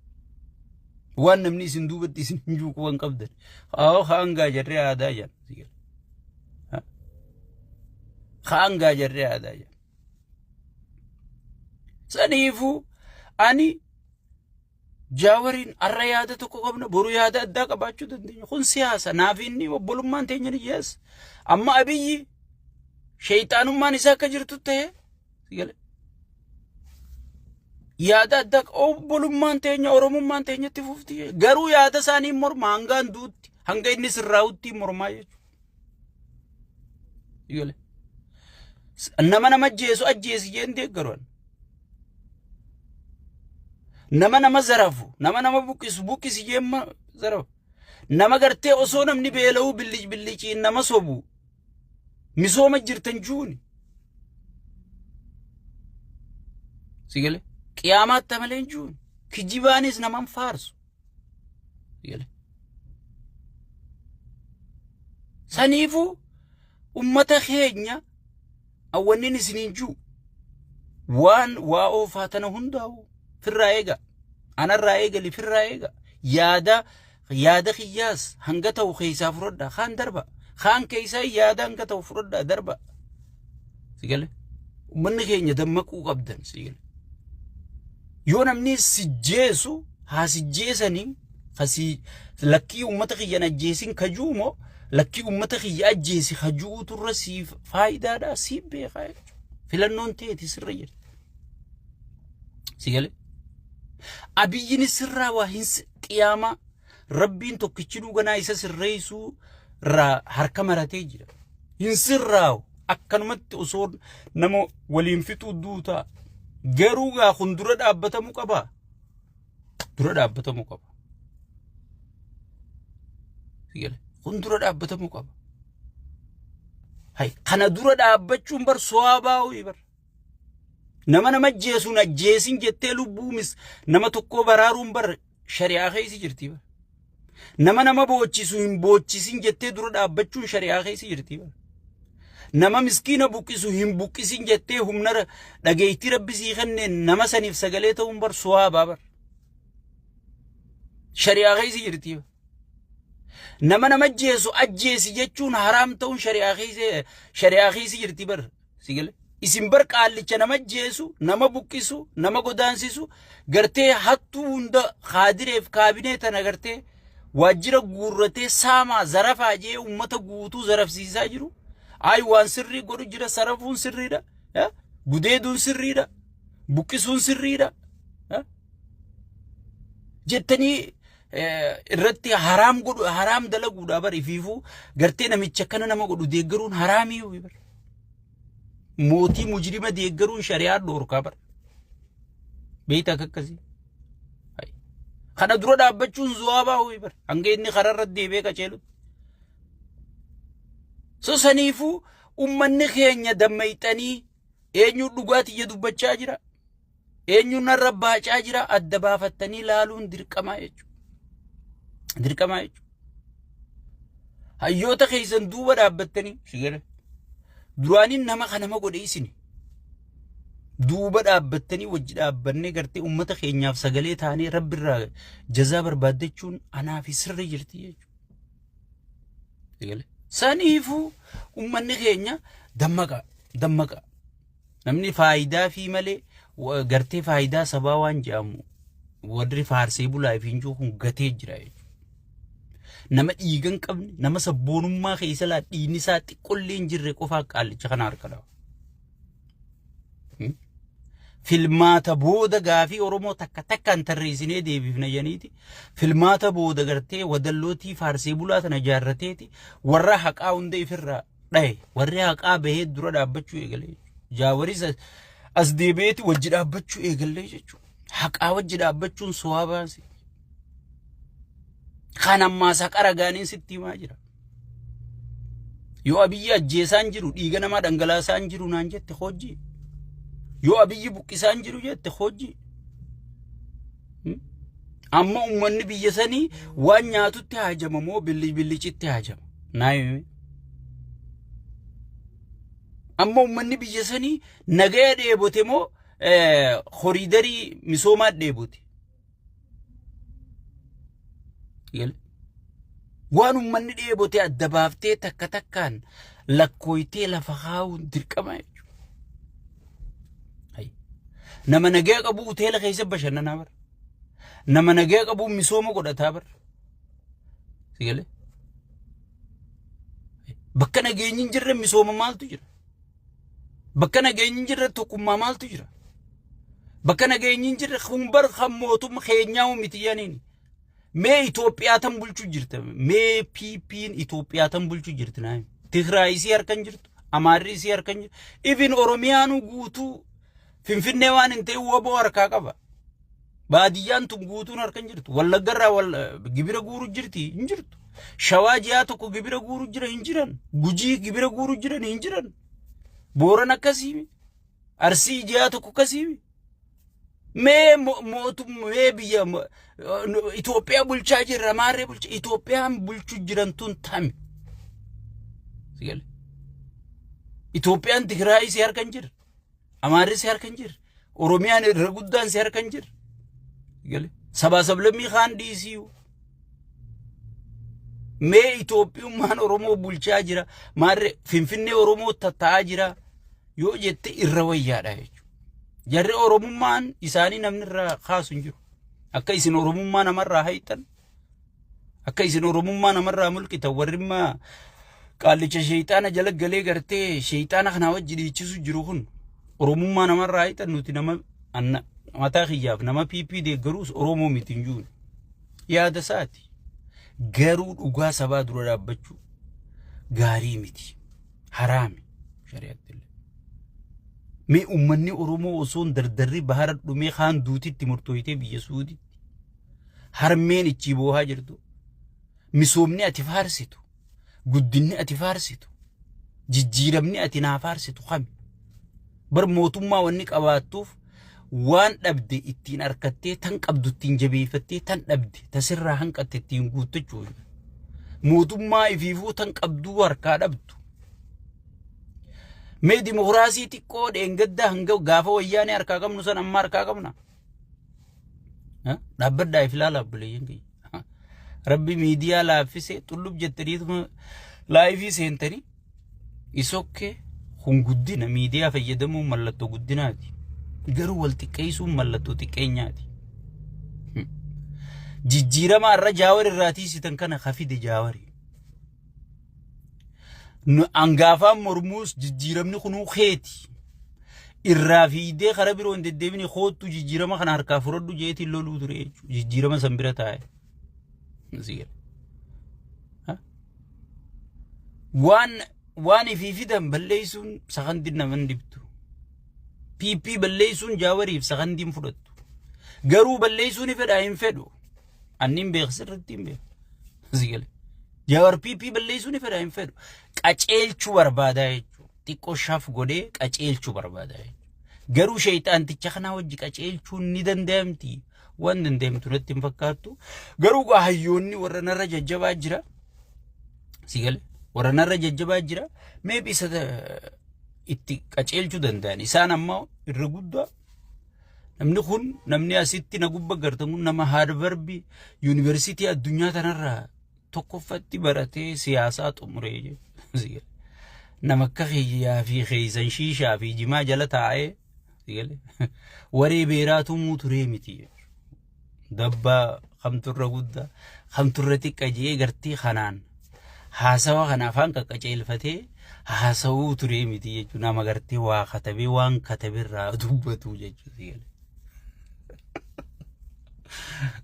Waan namni isin duubatti isin hin juuqu waan qabdan. Haa haangaa jarree aadaa jedhan. Haangaa jarree aadaa jedhan. Saniifuu ani Jaawariin har'a yaada tokko qabna boru yaada addaa qabaachuu dandeenya. Kun siyaasa naaf inni obbolummaan teenya ni jees. Amma Abiyyi sheeyxaanummaan isaa akka jirtu ta'e yaada addaa obbolummaan teenya oromummaan teenya itti fufti. Garuu yaada isaanii morma hangaan duutti hanga inni sirraa'utti mormaa jechuudha. Nama nama ajjeesu ajjeesi jeen deeggaru. Nama nama zarafu, nama nama buqqisu buqqisi jeemma zarafu. Nama gartee osoo namni beela'uu billic billiciin nama sobu misooma jirtan juuni. Sigale qiyaamaatti malee hin juuni. Kijibaanis naman faarsu. Sigale. Saniifuu ummata keenya Awwannin isiniin juu waan waa oofaa tana hundaa'u firraa eega. Anarraa eegali firraa eega. Yaada yaada kiyyaas hanga ta'u keessaa fudhadha kaan darba. Kaan keessaa yaada hanga ta'u fudhadha darba. Sigale uummanni keenya dammaquu qabdan sigale. Yoo namni si jeesu haa si jeesanii kasii lakkii uummata kiyyan ajjeesin kajuu moo Lakkii uummata kiyya ajjeesi hajuutu irra siif faayidaadha siif beekaa jechuudha. Filannoon teeti sirra jirti. Si galee? Abiyyiin sirraa waa hin qiyaamaa rabbiin tokkichinuu ganaa isa sirreessuu irraa harka maratee jira. Hin sirraawu akkanumatti osoo nama waliin fixuu duutaa. Garuu gaa kun dura dhaabbatamuu qaba. Dura dhaabbatamuu qaba. Si galee? Kun dura dhaabbatamuu qaba. Hay kana dura dhaabbachuun bar so'aa baa'uu bar. Nama nama ajjeesuun ajjeesin jettee lubbuu mis nama tokkoo baraaruun bar shari'aa keessa jirti bar. Nama nama boochisu hin boochisin jettee dura dhaabbachuun shari'aa keessa jirti bar. Nama miskiina buqqisu hin buqqisin jettee humna dhageettii rabbi sii kenneen nama saniif sagalee ta'uun bar suwaabaa bar. Shari'aa keessa jirti bar. Nama nama ajjeesu ajjeesi jechuun haraam ta'uun shari'aa keessa jirti bar. Si gale? Isin bar qaallicha nama ajjeesu, nama buqqisu, nama godaansisu, gartee hattuu hunda kaadireef kaabinee tana gartee waajjira guurratee saamaa zarafaa jee uummata guutuu zarafsiisaa jiru. Ayi waan sirrii godhu jira, sarafuun sirriidha. Gudeeduun sirriidha. Buqqisuun sirriidha. Jettanii irratti haraam godhu haraam dalaguudha bar ifiifuu gartee namicha kana nama godhu deeggaruun haraamii bar. Mootii mujrima deeggaruun shari'aa dhoorkaa bar. Beeyta akka akkasii. Kana dura dhaabbachuun zuwaabaa ho'i bar. Hanga inni kararra deebi'ee qaceelutti. So saniifuu ummanni keenya dammayxanii eenyu dhugaatii dubbachaa jira. Eenyu narra baacaa jira adda baafattanii laaluun dirqamaa jechuudha. Dirqamaa jechuudha. Hayyoota keessan duuba dhaabbattanii sigara. Duraaniin nama kanama godhe isini. Duuba dhaabbattanii wajji dhaabbannee gartee uummata keenyaaf sagalee taanee rabbirraa jazaa barbaaddachuun anaa fi sirri jirti jechuudha. Saniifuu uummanni keenya dammaqa dammaqa. Namni faayidaa fi malee gartee faayidaa sabaa waan jedhamu warri faarsee bulaa fi hinjuu kun gatee jira jechuudha. Nama dhiiga hin qabne, nama sabboonummaa keessa laa dhiigni isaa xiqqollee hin jirre qofaa qaallicha kana harka dhawa. Filmaata booda gaafii Oromoo takka takkaan tarreessinee deebifna jedhaniiti. Filmaata booda gartee wadallootii faarsee bulaa tana jaarrateeti warra haqaa hunda ifirraa dhahe. Warri haqaa bahee dura dhaabbachuu eegalee jechuudha. Jaawaris as deebi'eeti wajji dhaabbachuu eegallee jechuudha. Haqaa wajji dhaabbachuun suwaa baase. Kan ammaas haqa ragaaniin sitti himaa jira. Yoo Abiyyi ajjeesaan jiru dhiiga namaa dhangalaasaan jiru naan jette hojii. Yoo Abiyyi buqqisaan jiru jette hojii. Amma uummanni biyya sanii waan nyaatutti haajama moo billiccitti haajama? Naa himi. Amma uummanni biyya sanii nagaya dheebote moo koriidarii misoomaa dheebote? Waan uummanni dheebote adda baaftee takka takkaan lakkooytee lafa kaa'uun dirqama jechuudha. Nama nagaya qabu hoteela keessa bashannanaa bara. Nama nagaya qabu misooma godhataa bara. Si galee? Bakka nageenyi hin jirre misooma maaltu jira? Bakka nageenyi hin jirre tokkummaa maaltu jira? Bakka nageenyi hin jirre kun bar kan mootummaa keenyaa miti jedhaniini. Mee Itoophiyaa tan bulchuu jirta. Mee PP'n Itoophiyaa tan bulchuu jirti naa. Tigraay isii harka hin jirtu. Amaarri isii harka hin jirtu. Even Oromiyaanuu guutuu Finfinnee waan hin ta'in woboo harkaa qaba. Baadiyyaan tun guutuun harka hin jirtu. Wallaggarraa gibira guuru jirti hin jirtu. Shawaa ji'aa tokko gibira guuru jira hin jiran. Gujii gibira guuru jiran hin jiran. Booran akkasii. Arsii ji'aa tokko akkasii. Mee mootummaa mee biyya Itoophiyaa bulchaa jirra maarree bulchaa Itoophiyaan bulchuu jiran tun tami. Itoophiyaan Tigraay si harka hin jirre. Amaarri si harka hin jirre. Oromiyaan irra guddaan si harka hin jirre. Sabaa sablammii kaan dhiisii. Mee Itoophiyummaan Oromoo bulchaa jira. Maarree Finfinnee Oromoo tatta'aa jira. Yoo jette irra wayyaadha jechuudha. Jarri Oromummaan isaanii namni irraa kaasu hin jiru. Akka isin Oromummaa namarraa hayxan. Akka isin Oromummaa namarraa mulqitan warri immaa qaallicha sheeyxaana jala galee gartee sheeyxaana kanaa wajji dhiichisu jiru kun Oromummaa namarraa hiixan nuti nama anna mataa kiyyaaf nama PP deeggaruus Oromoo miti hin jiru. Yaada isaati. Garuu dhugaa sabaa dura dhaabbachuu gaarii miti. Haraami shari'aatti illee. Mee uummanni Oromoo osoo hin dardarri bahara dhumee kaan duutitti murtooytee biyya Suuditti harmeen ichii boohaa jirtu misoomni ati faarsitu guddinni ati faarsitu jijjiiramni ati naa faarsitu kami bar mootummaa wanni qabaattuuf waan dhabde ittiin arkattee tan qabdu ittiin jabeeffattee tan dhabde tasirraa hanqatte ittiin guuttachuuf mootummaa ifiifuu tan qabduu harkaa dhabdu mee dimokiraasii xiqqoo dheengadda hanga gaafa wayyaanee harkaa qabnu san amma harkaa qabna. Dhaabbadhaa if ilaala obboleeyyan kiyya. Rabbi miidiyaa laaffisee xullub jettaniituma laayifii seentanii isokkee kun guddina miidiyaa fayyadamuun mallattoo guddinaati. Garuu wal xiqqeessuun mallattoo xiqqeenyaati. Jijjiirama irra jaawar irraa tiisitan kana ka fide jaawari. Hangaafaan mormuus jijjiiramni kunuu keeti. Irraa fiidee karaa biroo hin deddeebine koottu jijjiirama kana harkaa fudhadhu jeetiin loluu ture jechuudha. Jijjiirama san bira taa'e. Waan waan ifii fidan balleessuun sakandiin nama hin dhibdu. PP balleessuun jaawariif sakandiin fudhattu. Garuu balleessuu ni fedhaa hin fedhu. Anni hin beeku sirriitti hin beeku. Sigale. Jawar PP balleessuu ni fedha hin fedhu. Qaceelchuu barbaada jechuudha. Xiqqoo shaf godhee qaceelchuu barbaada jechuudha. Garuu sheeyxaanticha kanaa wajji qaceelchuun ni danda'amti. Waan danda'amtu natti hin fakkaattu. Garuu gaa hayyoonni warra narra jajjabaa jira. Sigale. Warra narra jajjabaa jira. Maybe isa itti qaceelchuu danda'an. Isaan ammoo irra guddaa Namni kun namni asitti na gubba gartan kun nama Haarvardi yuunivarsiitii addunyaa tanarraa tokkoffatti baratee siyaasaa xumuree jechuudha. Nama akka kiyyaa fi keessan shiishaa fi jimaa jala taa'ee waree beeraa tumuu turee miti. Dabbaa kamturra guddaa kamturra xiqqa jee gartee kanaan haasawa kana afaan qaqqaceelfatee haasawuu turee miti jechuun nama gartee waa katabee waan kataberraa dubbatu jechuudha.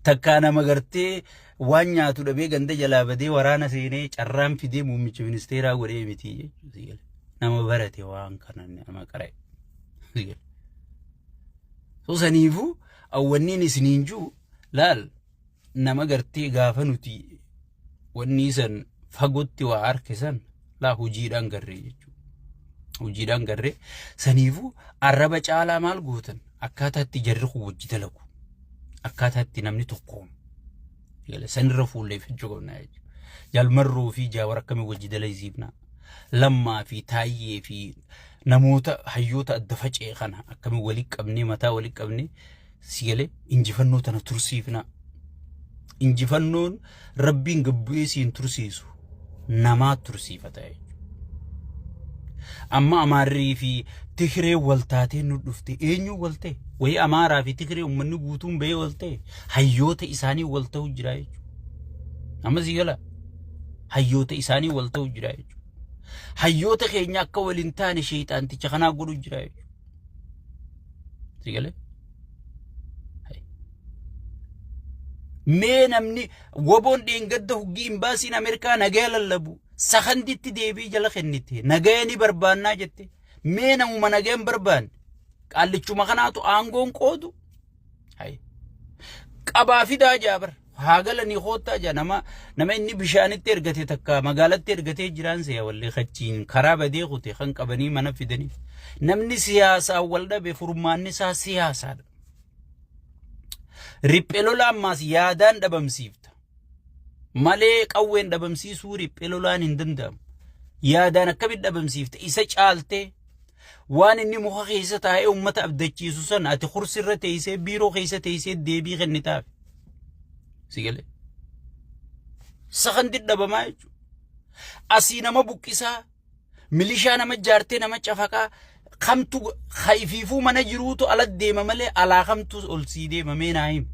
Takkaa nama gartee waan nyaatu dhabee ganda jalaa badee waraana seenee carraan fidee muummicha ministeeraa godhee miti jechuudha. Nama barate waan kana nama qara'e. So saniifuu awwanniin isiniin jiru laal nama gartee gaafa nuti wanni san fagootti waa harke san laa hojiidhaan garree jechuudha. Hojiidhaan garree saniifuu arraba caalaa maal gootan akkaataa itti jarri kun wajji dalagu akkaataa itti namni tokkoomu sanirra fuulleeffachuu qabna jechuudha. Jalmarroo fi jaawar akkamii wajji dalaysiifna lammaa fi taayyee fi namoota hayyoota adda faca'e kana akkamiin walitti qabnee mataa walitti qabnee si galee injifannoo tana tursiifna. Injifannoon rabbiin gabbu'ee siin tursiisu namaa tursiifata jechuudha. Amma Amaarrii fi Tigree wal taatee nu dhufte eenyu wal ta'e? Wayii Amaaraa fi Tigree uummanni guutuun bahee wal ta'e hayyoota isaanii wal ta'u jira jechuudha. Amma si gala hayyoota isaanii wal ta'u jira jechuudha. Hayyoota keenya akka wal hin taane sheexaanticha kanaa godhu jira jechuudha. Si galee? Mee namni waboon dheengadda huggii imbaasiin Ameerikaa nagaya lallabu sakanditti deebii jala kennite nagaya ni barbaannaa jette mee namuma nagaya hin barbaanne qaallichuma kanaatu aangoon qoodu Hayi. Qabaa fidaa jaa bar. Haa galanii koottaa jaa nama nama inni bishaanitti ergate takka magaalatti ergatee jiraan se'a wallee kachiin karaa badee kute kan qabanii mana fidaniif. Namni siyaasaan wal dhabe furmaanni isaa siyaasaadha. Riphee lolaa ammaas yaadaan dhabamsiifta. Malee qawween dhabamsiisuu riphee lolaan hin danda'amu. Yaadaan akkamitti dhabamsiifta isa caaltee Waan inni muka keessa taa'ee uummata abdachiisu san ati kursirra teessee biiroo keessa teessee deebii kennitaaf. Si galee? Sakandi dhabamaa jechuudha. Asii nama buqqisaa, milishaa nama jaartee nama cafaqaa, kamtu haifiifuu mana jiruutu ala deema malee alaa kamtu ol sii deema mee naa himi.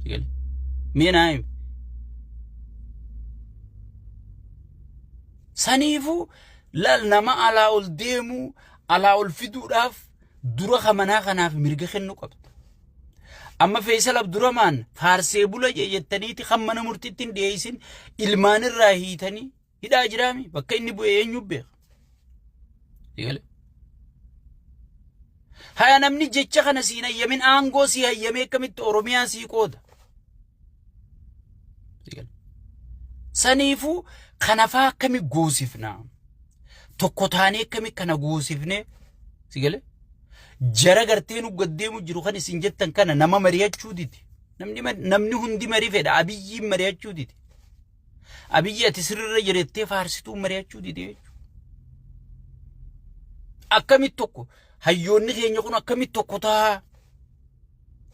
Si galee? Mee naa himi. Saniifuu laal nama alaa ol deemuu alaa ol fiduudhaaf dura kamanaa kanaaf mirga kennuu qabda. Amma Feesal Abduramaan faarsee bula jee jettaniiti kan mana murtiitti hin dhiyeessin ilmaan irraa hiitanii hidhaa jiraami bakka inni bu'e eenyu beeka. Eegale. Haya namni jecha kana siin hayyamin aangoo sii hayyamee akkamitti Oromiyaa sii qooda. Eegale. Saniifuu kanafaa akkami goosifna? Tokko taanee akkami kana goosifne? Si galee? Jara gartee nu gaddeemu jiru kan isin jettan kana nama mari'achuu didi. Namni hundi marii fedha. Abiyyiin mari'achuu didi. Abiyyi ati sirrirra jirettee faarsituu mari'achuu didi jechuudha. Akkamitti tokko hayyoonni keenya kun akkamitti tokko ta'a?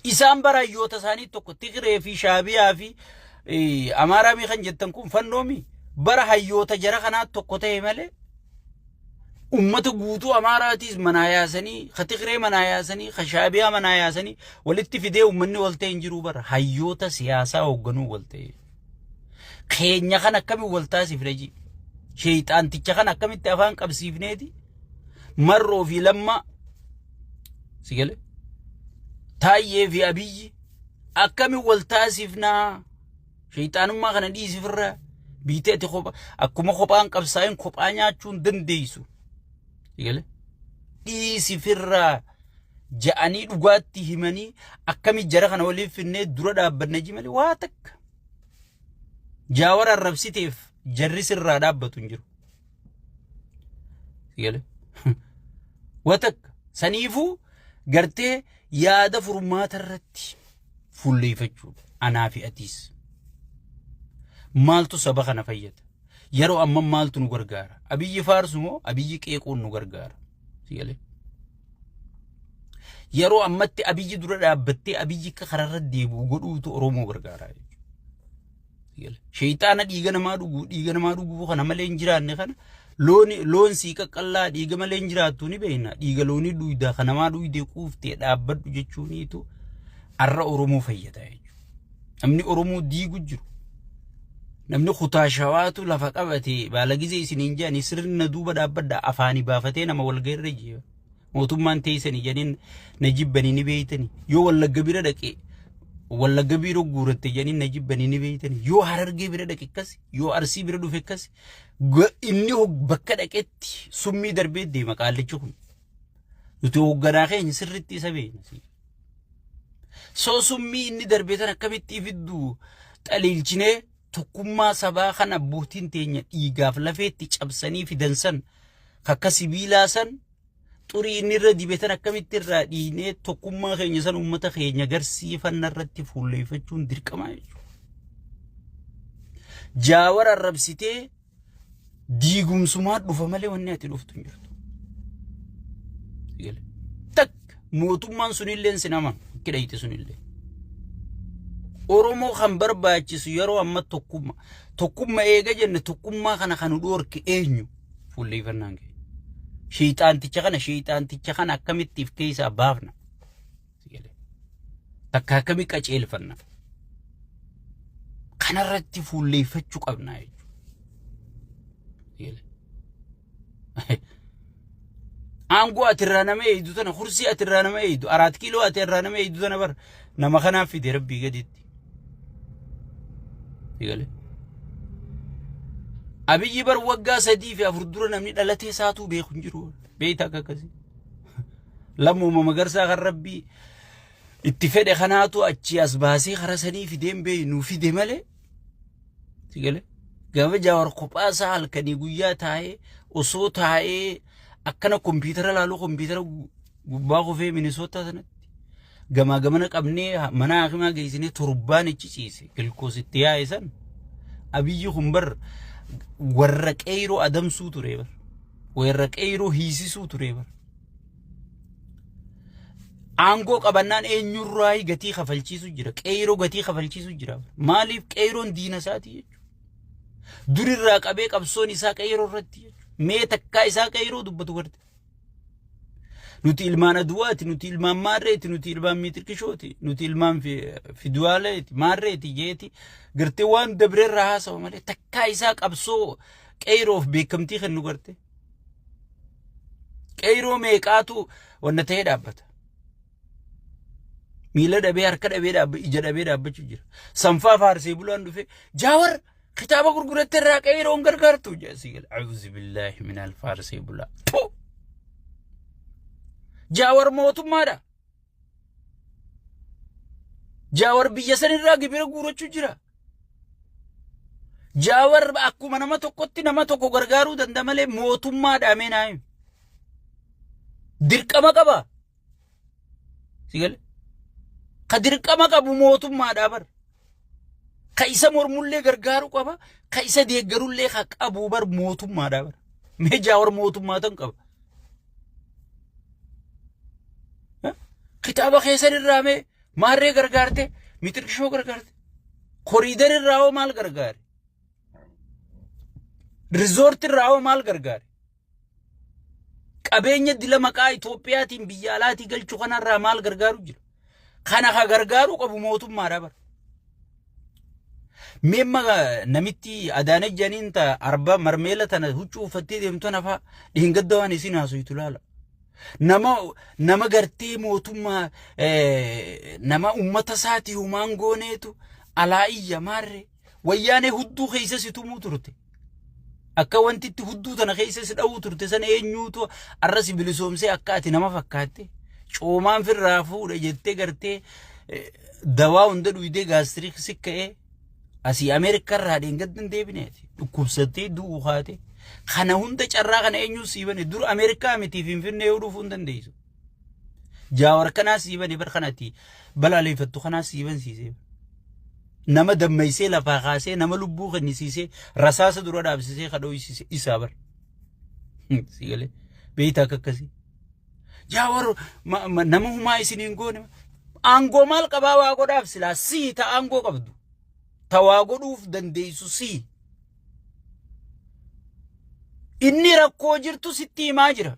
Isaan bara hayyoota isaanii tokko Tigree fi Shaabiyaa fi Amaaraa kan jettan kun fannoomi bara hayyoota jara kanaa tokko ta'e malee ummata guutuu Amaaraatiis manaa yaasanii, ka Tigree manaa yaasanii, ka Shaabiyaa manaa yaasanii walitti fidee uummanni wal ta'e hin jiru bara hayyoota siyaasaa hoogganuu wal ta'e. Keenya kan akkamiin wal taasifne ji? Sheexaanticha kan akkamitti afaan qabsiifneeti? Marroo fi lammaa si gale? Taayyee fi Abiyyi akkamiin wal taasifnaa? Sheexaanummaa kana dhiisifirraa biitee ati kopha akkuma kophaan qabsaa'in kophaa nyaachuu hin dandeessu. Si gale? Dhiisifirraa ja'anii dhugaatti himanii akkami jara kana waliif finnee dura dhaabbanna ji malee waa takka. Jaawar arrabsiteef jarri sirraa dhaabbatu hin jiru. Si gale? Waa takka. Saniifuu gartee yaada furmaata irratti fuulleeffachuudha. Anaa fi atiis. Maaltu saba kana fayyada? Yeroo amma maaltu nu gargaara? Abiyyi faarsu moo abiyyi qeequun nu gargaara? Si galee? Yeroo ammatti abiyyi dura dhaabbattee abiyyi akka kararra deebi'u godhuutu Oromoo gargaara jechuudha. Sheexaana dhiiga namaa dhuguu dhiiga namaa dhuguu kana malee hin jiraanne kana loon loon sii qaqqallaa dhiiga malee hin jiraattu ni beekna. Dhiiga loonii dhuydaa kan namaa dhuydee quuftee dhaabbadhu jechuuniitu arra Oromoo fayyada jechuudha. Namni Oromoo diigu jiru. Namni kutaa shawaatu lafa qabate baalagizee isiniin jedhanii sirna duuba dhaabbadha afaanii baafatee nama walgairra jira. Mootummaan teessanii jedhaniin na jibbanii ni beeytanii. Yoo wallagga bira dhaqe wallagga biiroo guuratte jedhaniin na jibbanii ni beeytanii. Yoo harargee bira dhaqe akkas yoo arsii bira dhufe akkas inni bakka dhaqetti summii darbee deema qaallichi kun. Nuti hoogganaa keenya sirriitti isa beekna. Soo summii inni darbe tan akkamitti ifiddu xaliilchinee tokkummaa sabaa kan abbootiin teenya dhiigaaf lafeetti cabsanii fidan san akka sibiilaa san xurii inni irra dibe tan akkamitti irraa dhiinee tokkummaa keenya san uummata keenya garsiifanna irratti fuulleeffachuun dirqamaa jechuudha. Jaawar arrabsitee diigumsumaa dhufa malee wanni ati dhuftu hin jirtu. Takka mootummaan sunillee sin amanu akki dhayite sunillee. Oromoo kan barbaachisu yeroo amma tokkummaa. Tokkummaa eega jenne tokkummaa kana kan nu dhoorke eenyu? Fuulleeffannaan keenya. Sheexaanticha kana sheexaanticha kana akkamitti if keessaa baafna? Takka akkamii qaceelfanna? Kanarratti fuulleeffachuu qabna jechuudha. Aangoo ati irraa nama eeydu tana kursii ati irraa nama eeydu araat kiiloo ati irraa nama eeydu tana bar nama kanaaf fide rabbii gaditti. Eegale. Abiyyi bar waggaa 3 fi 4 dura namni dhalatee isaatuu beeku hin jiru. Beeyta akka akkasii. Lammuma magarsaa kan rabbii itti fedhe kanaatu achii as baasee karaa sanii fideen beeynu fide malee. Sigale. Gaafa Jaawar kophaa isaa halkanii guyyaa taa'ee osoo taa'ee akkana kompiitara laaluu kompiitara gubbaa kufee Minisootaa sanatti gamaa gamana qabnee mana hakimaa geessinee torbaan ichi ciise gilkoos itti yaa'e san Abiyyi kun bar warra qeyroo adamsuu ture bar warra qeyroo hiisisuu ture bar. Aangoo qabannaan eenyurraa gatii kafalchiisu jira. Qeyroo gatii kafalchiisu jira. Maaliif qeyroon diina isaati jechuudha. Durirraa qabee qabsoon isaa qeyroo irratti jechuudha. Mee takkaa isaa qeyroo dubbatu garte. Nuti ilmaan aduwaati, nuti ilmaan maarreeti, nuti ilmaan miitirkishooti, nuti ilmaan fiduwaaleeti, maarreeti jeeti. Gartee waan dabreerraa haasawa malee takkaa isaa qabsoo Qeyroof beekamtii kennu garte. Qeyroo meeqaatu wanna ta'ee dhaabbata. Miila dhabee harka dhabee dhaabba ija dhabee dhaabbachuu jira. Sanfaa faarsee bulaan dhufe Jaawar kitaaba gurguratte irraa qeeyroon gargaartu jedha gala. A'uuzu billaahi minal faarsee bulaa. Tuu! Jaawar mootummaadha. Jaawar biyya sanirraa gibira guurachuu jira. Jaawar akkuma nama tokkotti nama tokko gargaaruu danda'a malee mootummaadha mee naa himi. Dirqama qaba. Si gale? Ka dirqama qabu mootummaadha bar. Ka isa mormullee gargaaruu qaba. Ka isa deeggarullee ka qabu bar mootummaadha bar. Mee Jaawar mootummaa tan qaba. Kitaaba keessan irraa mee maarree gargaarte mitirkishoo gargaarte. Koriidar irraa hoo maal gargaare? Rizoorti irraa hoo maal gargaare? Qabeenya dila maqaa Itoophiyaatiin biyya alaatii galchu kanarraa maal gargaaru jira? Kana ka gargaaruu qabu mootummaadha bara. Mee namitti Adaanech jedhaniin ta arba marmeela tana huccuu uffattee deemtu tana faa dheengadda waan isin haasoytu laala. Nama nama gartee mootummaa nama ummata isaatii humaan gooneetu alaa iyya maarree. Wayyaanee hudduu keessa si tumuu turte. Akka wanti itti hudduu tana keessa si dha'uu turte sana eenyuutu arra si bilisoomsee akka ati nama fakkaatte coomaan firraa fuudhe jettee gartee dawaa hunda dhuydee gaastiriik si ka'ee asii Ameerikaa irraa dheengadda hin deebineeti. Dhukkubsattee du'uu kaate. Kana hunda carraa kana eenyuun sii bane dur Ameerikaa miti Finfinnee yoo dhufuu hin dandeessu. Jaawar kanaa sii bane bar kanati balaaleeffattu kanaa sii bansiisee. Nama dammaysee lafaa kaasee nama lubbuu kennisiisee rasaasa dura dhaabsisee kadhooysise isaa bar. Si galee beeyta akka akkasii. Jaawar nama humaa isiniin goone aangoo maal qabaa waa godhaaf silaa sii ta aangoo qabdu. Ta waa godhuuf dandeessu sii. Inni rakkoo jirtu sitti himaa jira.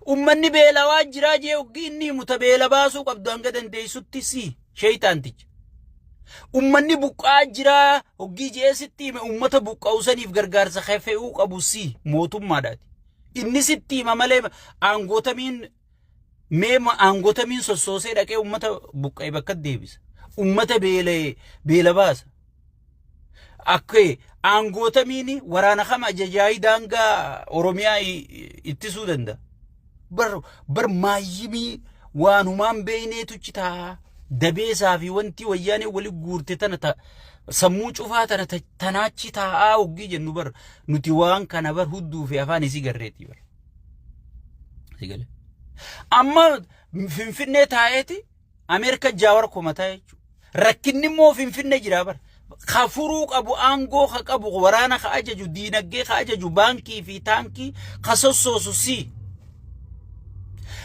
Ummanni beelawaa jiraa jee hoggii inni himu ta beela baasuu qabdu hanga dandeessutti si sheeyxaanticha. Ummanni buqqaa jiraa hoggii jee sitti hime ummata buqqa'u saniif gargaarsa fe'uu qabu si mootummaadhaati. Inni sitti hima malee aangootamiin mee aangootamiin sossoosee dhaqee ummata buqqa'e bakka deebisa. Ummata beela'e beela baasa. Akka aangootamiin waraana kam ajajaayii daangaa Oromiyaa ittisuu danda'a. Bar bar maayyimii waanumaan beeyneetu citaa dabeesaa fi wanti wayyaanee wali guurte tana ta sammuu cufaa tana tanaachi taa'aa hoggii jennu bar nuti waan kana bar hudduu fi afaan isii garreetii bar. Si galee. Amma Finfinnee taa'eeti Ameerika Jaawar komataa jechuudha. Rakkinni immoo Finfinne jira bara. Ka furuu qabu aangoo ka qabu waraana ka ajaju diinagdee ka ajaju baankii fi taankii ka sossoosu si.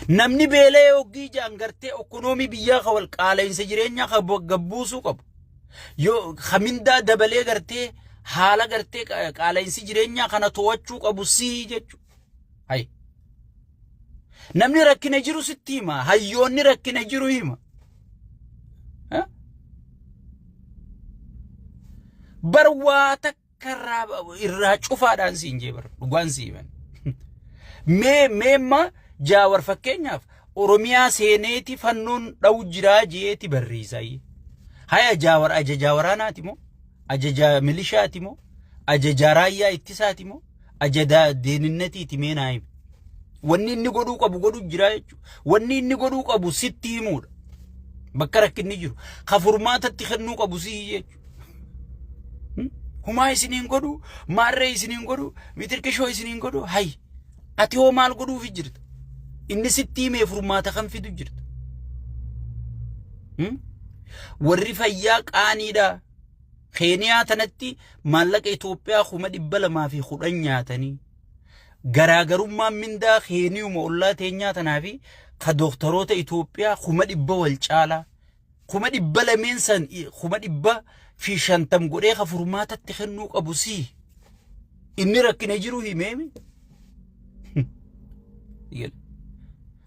Namni beela'ee hoggii jaan gartee okkonoomii biyyaa ka wal qaala'insa jireenyaa ka gabbuusuu qabu. Yoo ka mindaa dabalee gartee haala gartee qaala'insi jireenyaa kana to'achuu qabu si jechuudha. Hayi. Namni rakkina jiru sitti hima. Hayyoonni rakkina jiru hima. Bar waa takka irraa cufaadhaan siin jee bar dhugaan sii himan. Mee meemma jaawar fakkeenyaaf Oromiyaa seeneeti fannoon dha'u jiraa jeeti barreessaa. Haya jaawar ajajaa waraanaati moo? Ajajaa milishaati moo? Ajajaa raayyaa ittisaati moo? Ajadaa deeninatiiti mee naa himi. Wanni inni godhuu qabu godhuu jira jechuudha. Wanni inni godhuu qabu sitti himuudha. Bakka rakkinni jiru. Ka furmaatatti kennuu qabu sii jechuudha. Humaa isiniin godhu, maarree isiniin godhu, mitirkishoo isiniin godhu, hay. Ati hoo maal godhuufi jirta? Inni sitti himee furmaata kan fidu jirta. Warri fayyaa qaaniidha. Keeniyaa tanatti maallaqa Itoophiyaa 210,000 nyaatanii garaagarummaan mindaa Keeniyuma ollaa teenyaa tanaa fi ka dooktaroota Itoophiyaa 100,000 wal caalaa 200,000 lameen san 150,000 godhee ka furmaatatti kennuu qabu sii inni rakkina jiru himeemi.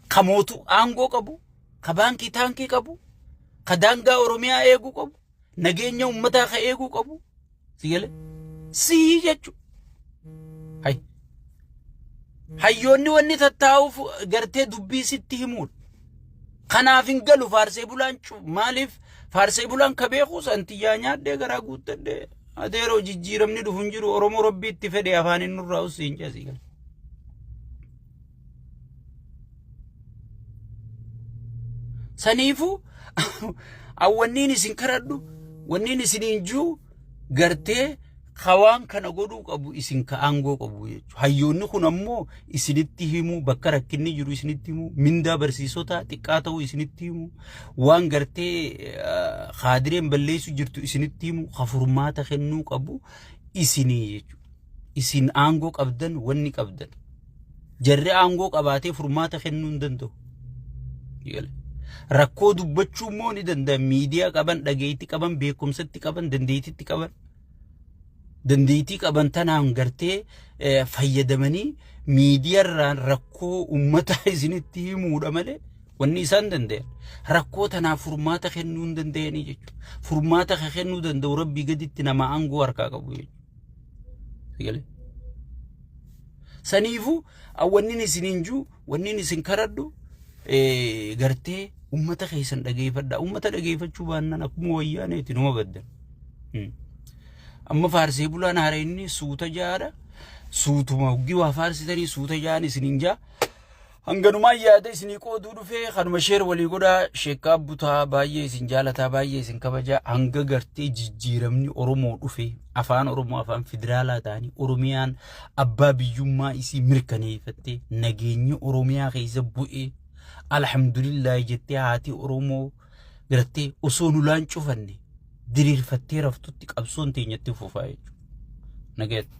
Ka mootu aangoo qabu, ka baankii taankii qabu, ka daangaa Oromiyaa eeguu qabu. Nageenya uummataa ka eeguu qabu si galee sii jechuudha. Hayyoonni wanni tattaa'uuf gartee dubbii sitti himuudha. Kanaaf hin galu faarsee bulaan maaliif faarsee bulaan ka beeku santiyyaa nyaadhee garaa guuttadhee adeeroo jijjiiramni dhufu hin jiru Oromoo rabbii itti fedhe afaan hin nurraa ussi hin ceesii gala. Saniifuu wanniin isin karadhu wanniin isiniin jiru gartee ka waan kana godhuu qabu isin ka aangoo qabu jechuudha. Hayyoonni kun ammoo isinitti himuu bakka rakkinni jiru isinitti himuu mindaa barsiisotaa xiqqaa ta'uu isinitti himuu waan gartee kaadireen balleessu jirtu isinitti himuu ka furmaata kennuu qabu isinii jechuudha. Isin aangoo qabdan wanni qabdan. Jarri aangoo qabaatee furmaata kennuu hin danda'u. Rakkoo dubbachuu immoo ni danda'a. Miidiyaa qaban, dhageettii qaban, beekumsatti qaban, dandeettiitti qaban. Dandeettii qaban tanaan gartee fayyadamanii miidiyaarraan rakkoo uummataa isinitti himuudha malee wanni isaan danda'an. Rakkoo tanaaf furmaata kennuu hin danda'anii jechuudha. Furmaata ka kennuu danda'u rabbii gaditti nama aangoo harkaa qabu jechuudha. Saniifuu wannin isiniin jiru wannin isin karadhu gartee ummata keessan dhageeffadha. Ummata dhageeffachuu baannaan akkuma wayyaaneeti numa baddan. Amma faarsee bulaan haara inni suuta jaadha. Suutuma hoggii waa faarsitanii suuta jaan isiniin jaa. Hanganumaan yaada isinii qooduu dhufee kanuma sheer walii godhaa sheekkaa butaa baay'ee isin jaalataa baay'ee isin kabajaa hanga gartee jijjiiramni Oromoo dhufe afaan Oromoo afaan federaalaa ta'anii Oromiyaan abbaa biyyummaa isii mirkaneeffattee nageenyi Oromiyaa keessa bu'ee alhamdulillah jettee haati Oromoo gartee osoo nulaan cufanne diriirfattee raftutti qabsoon teenyatti fufaa jechuudha. Nagayatti.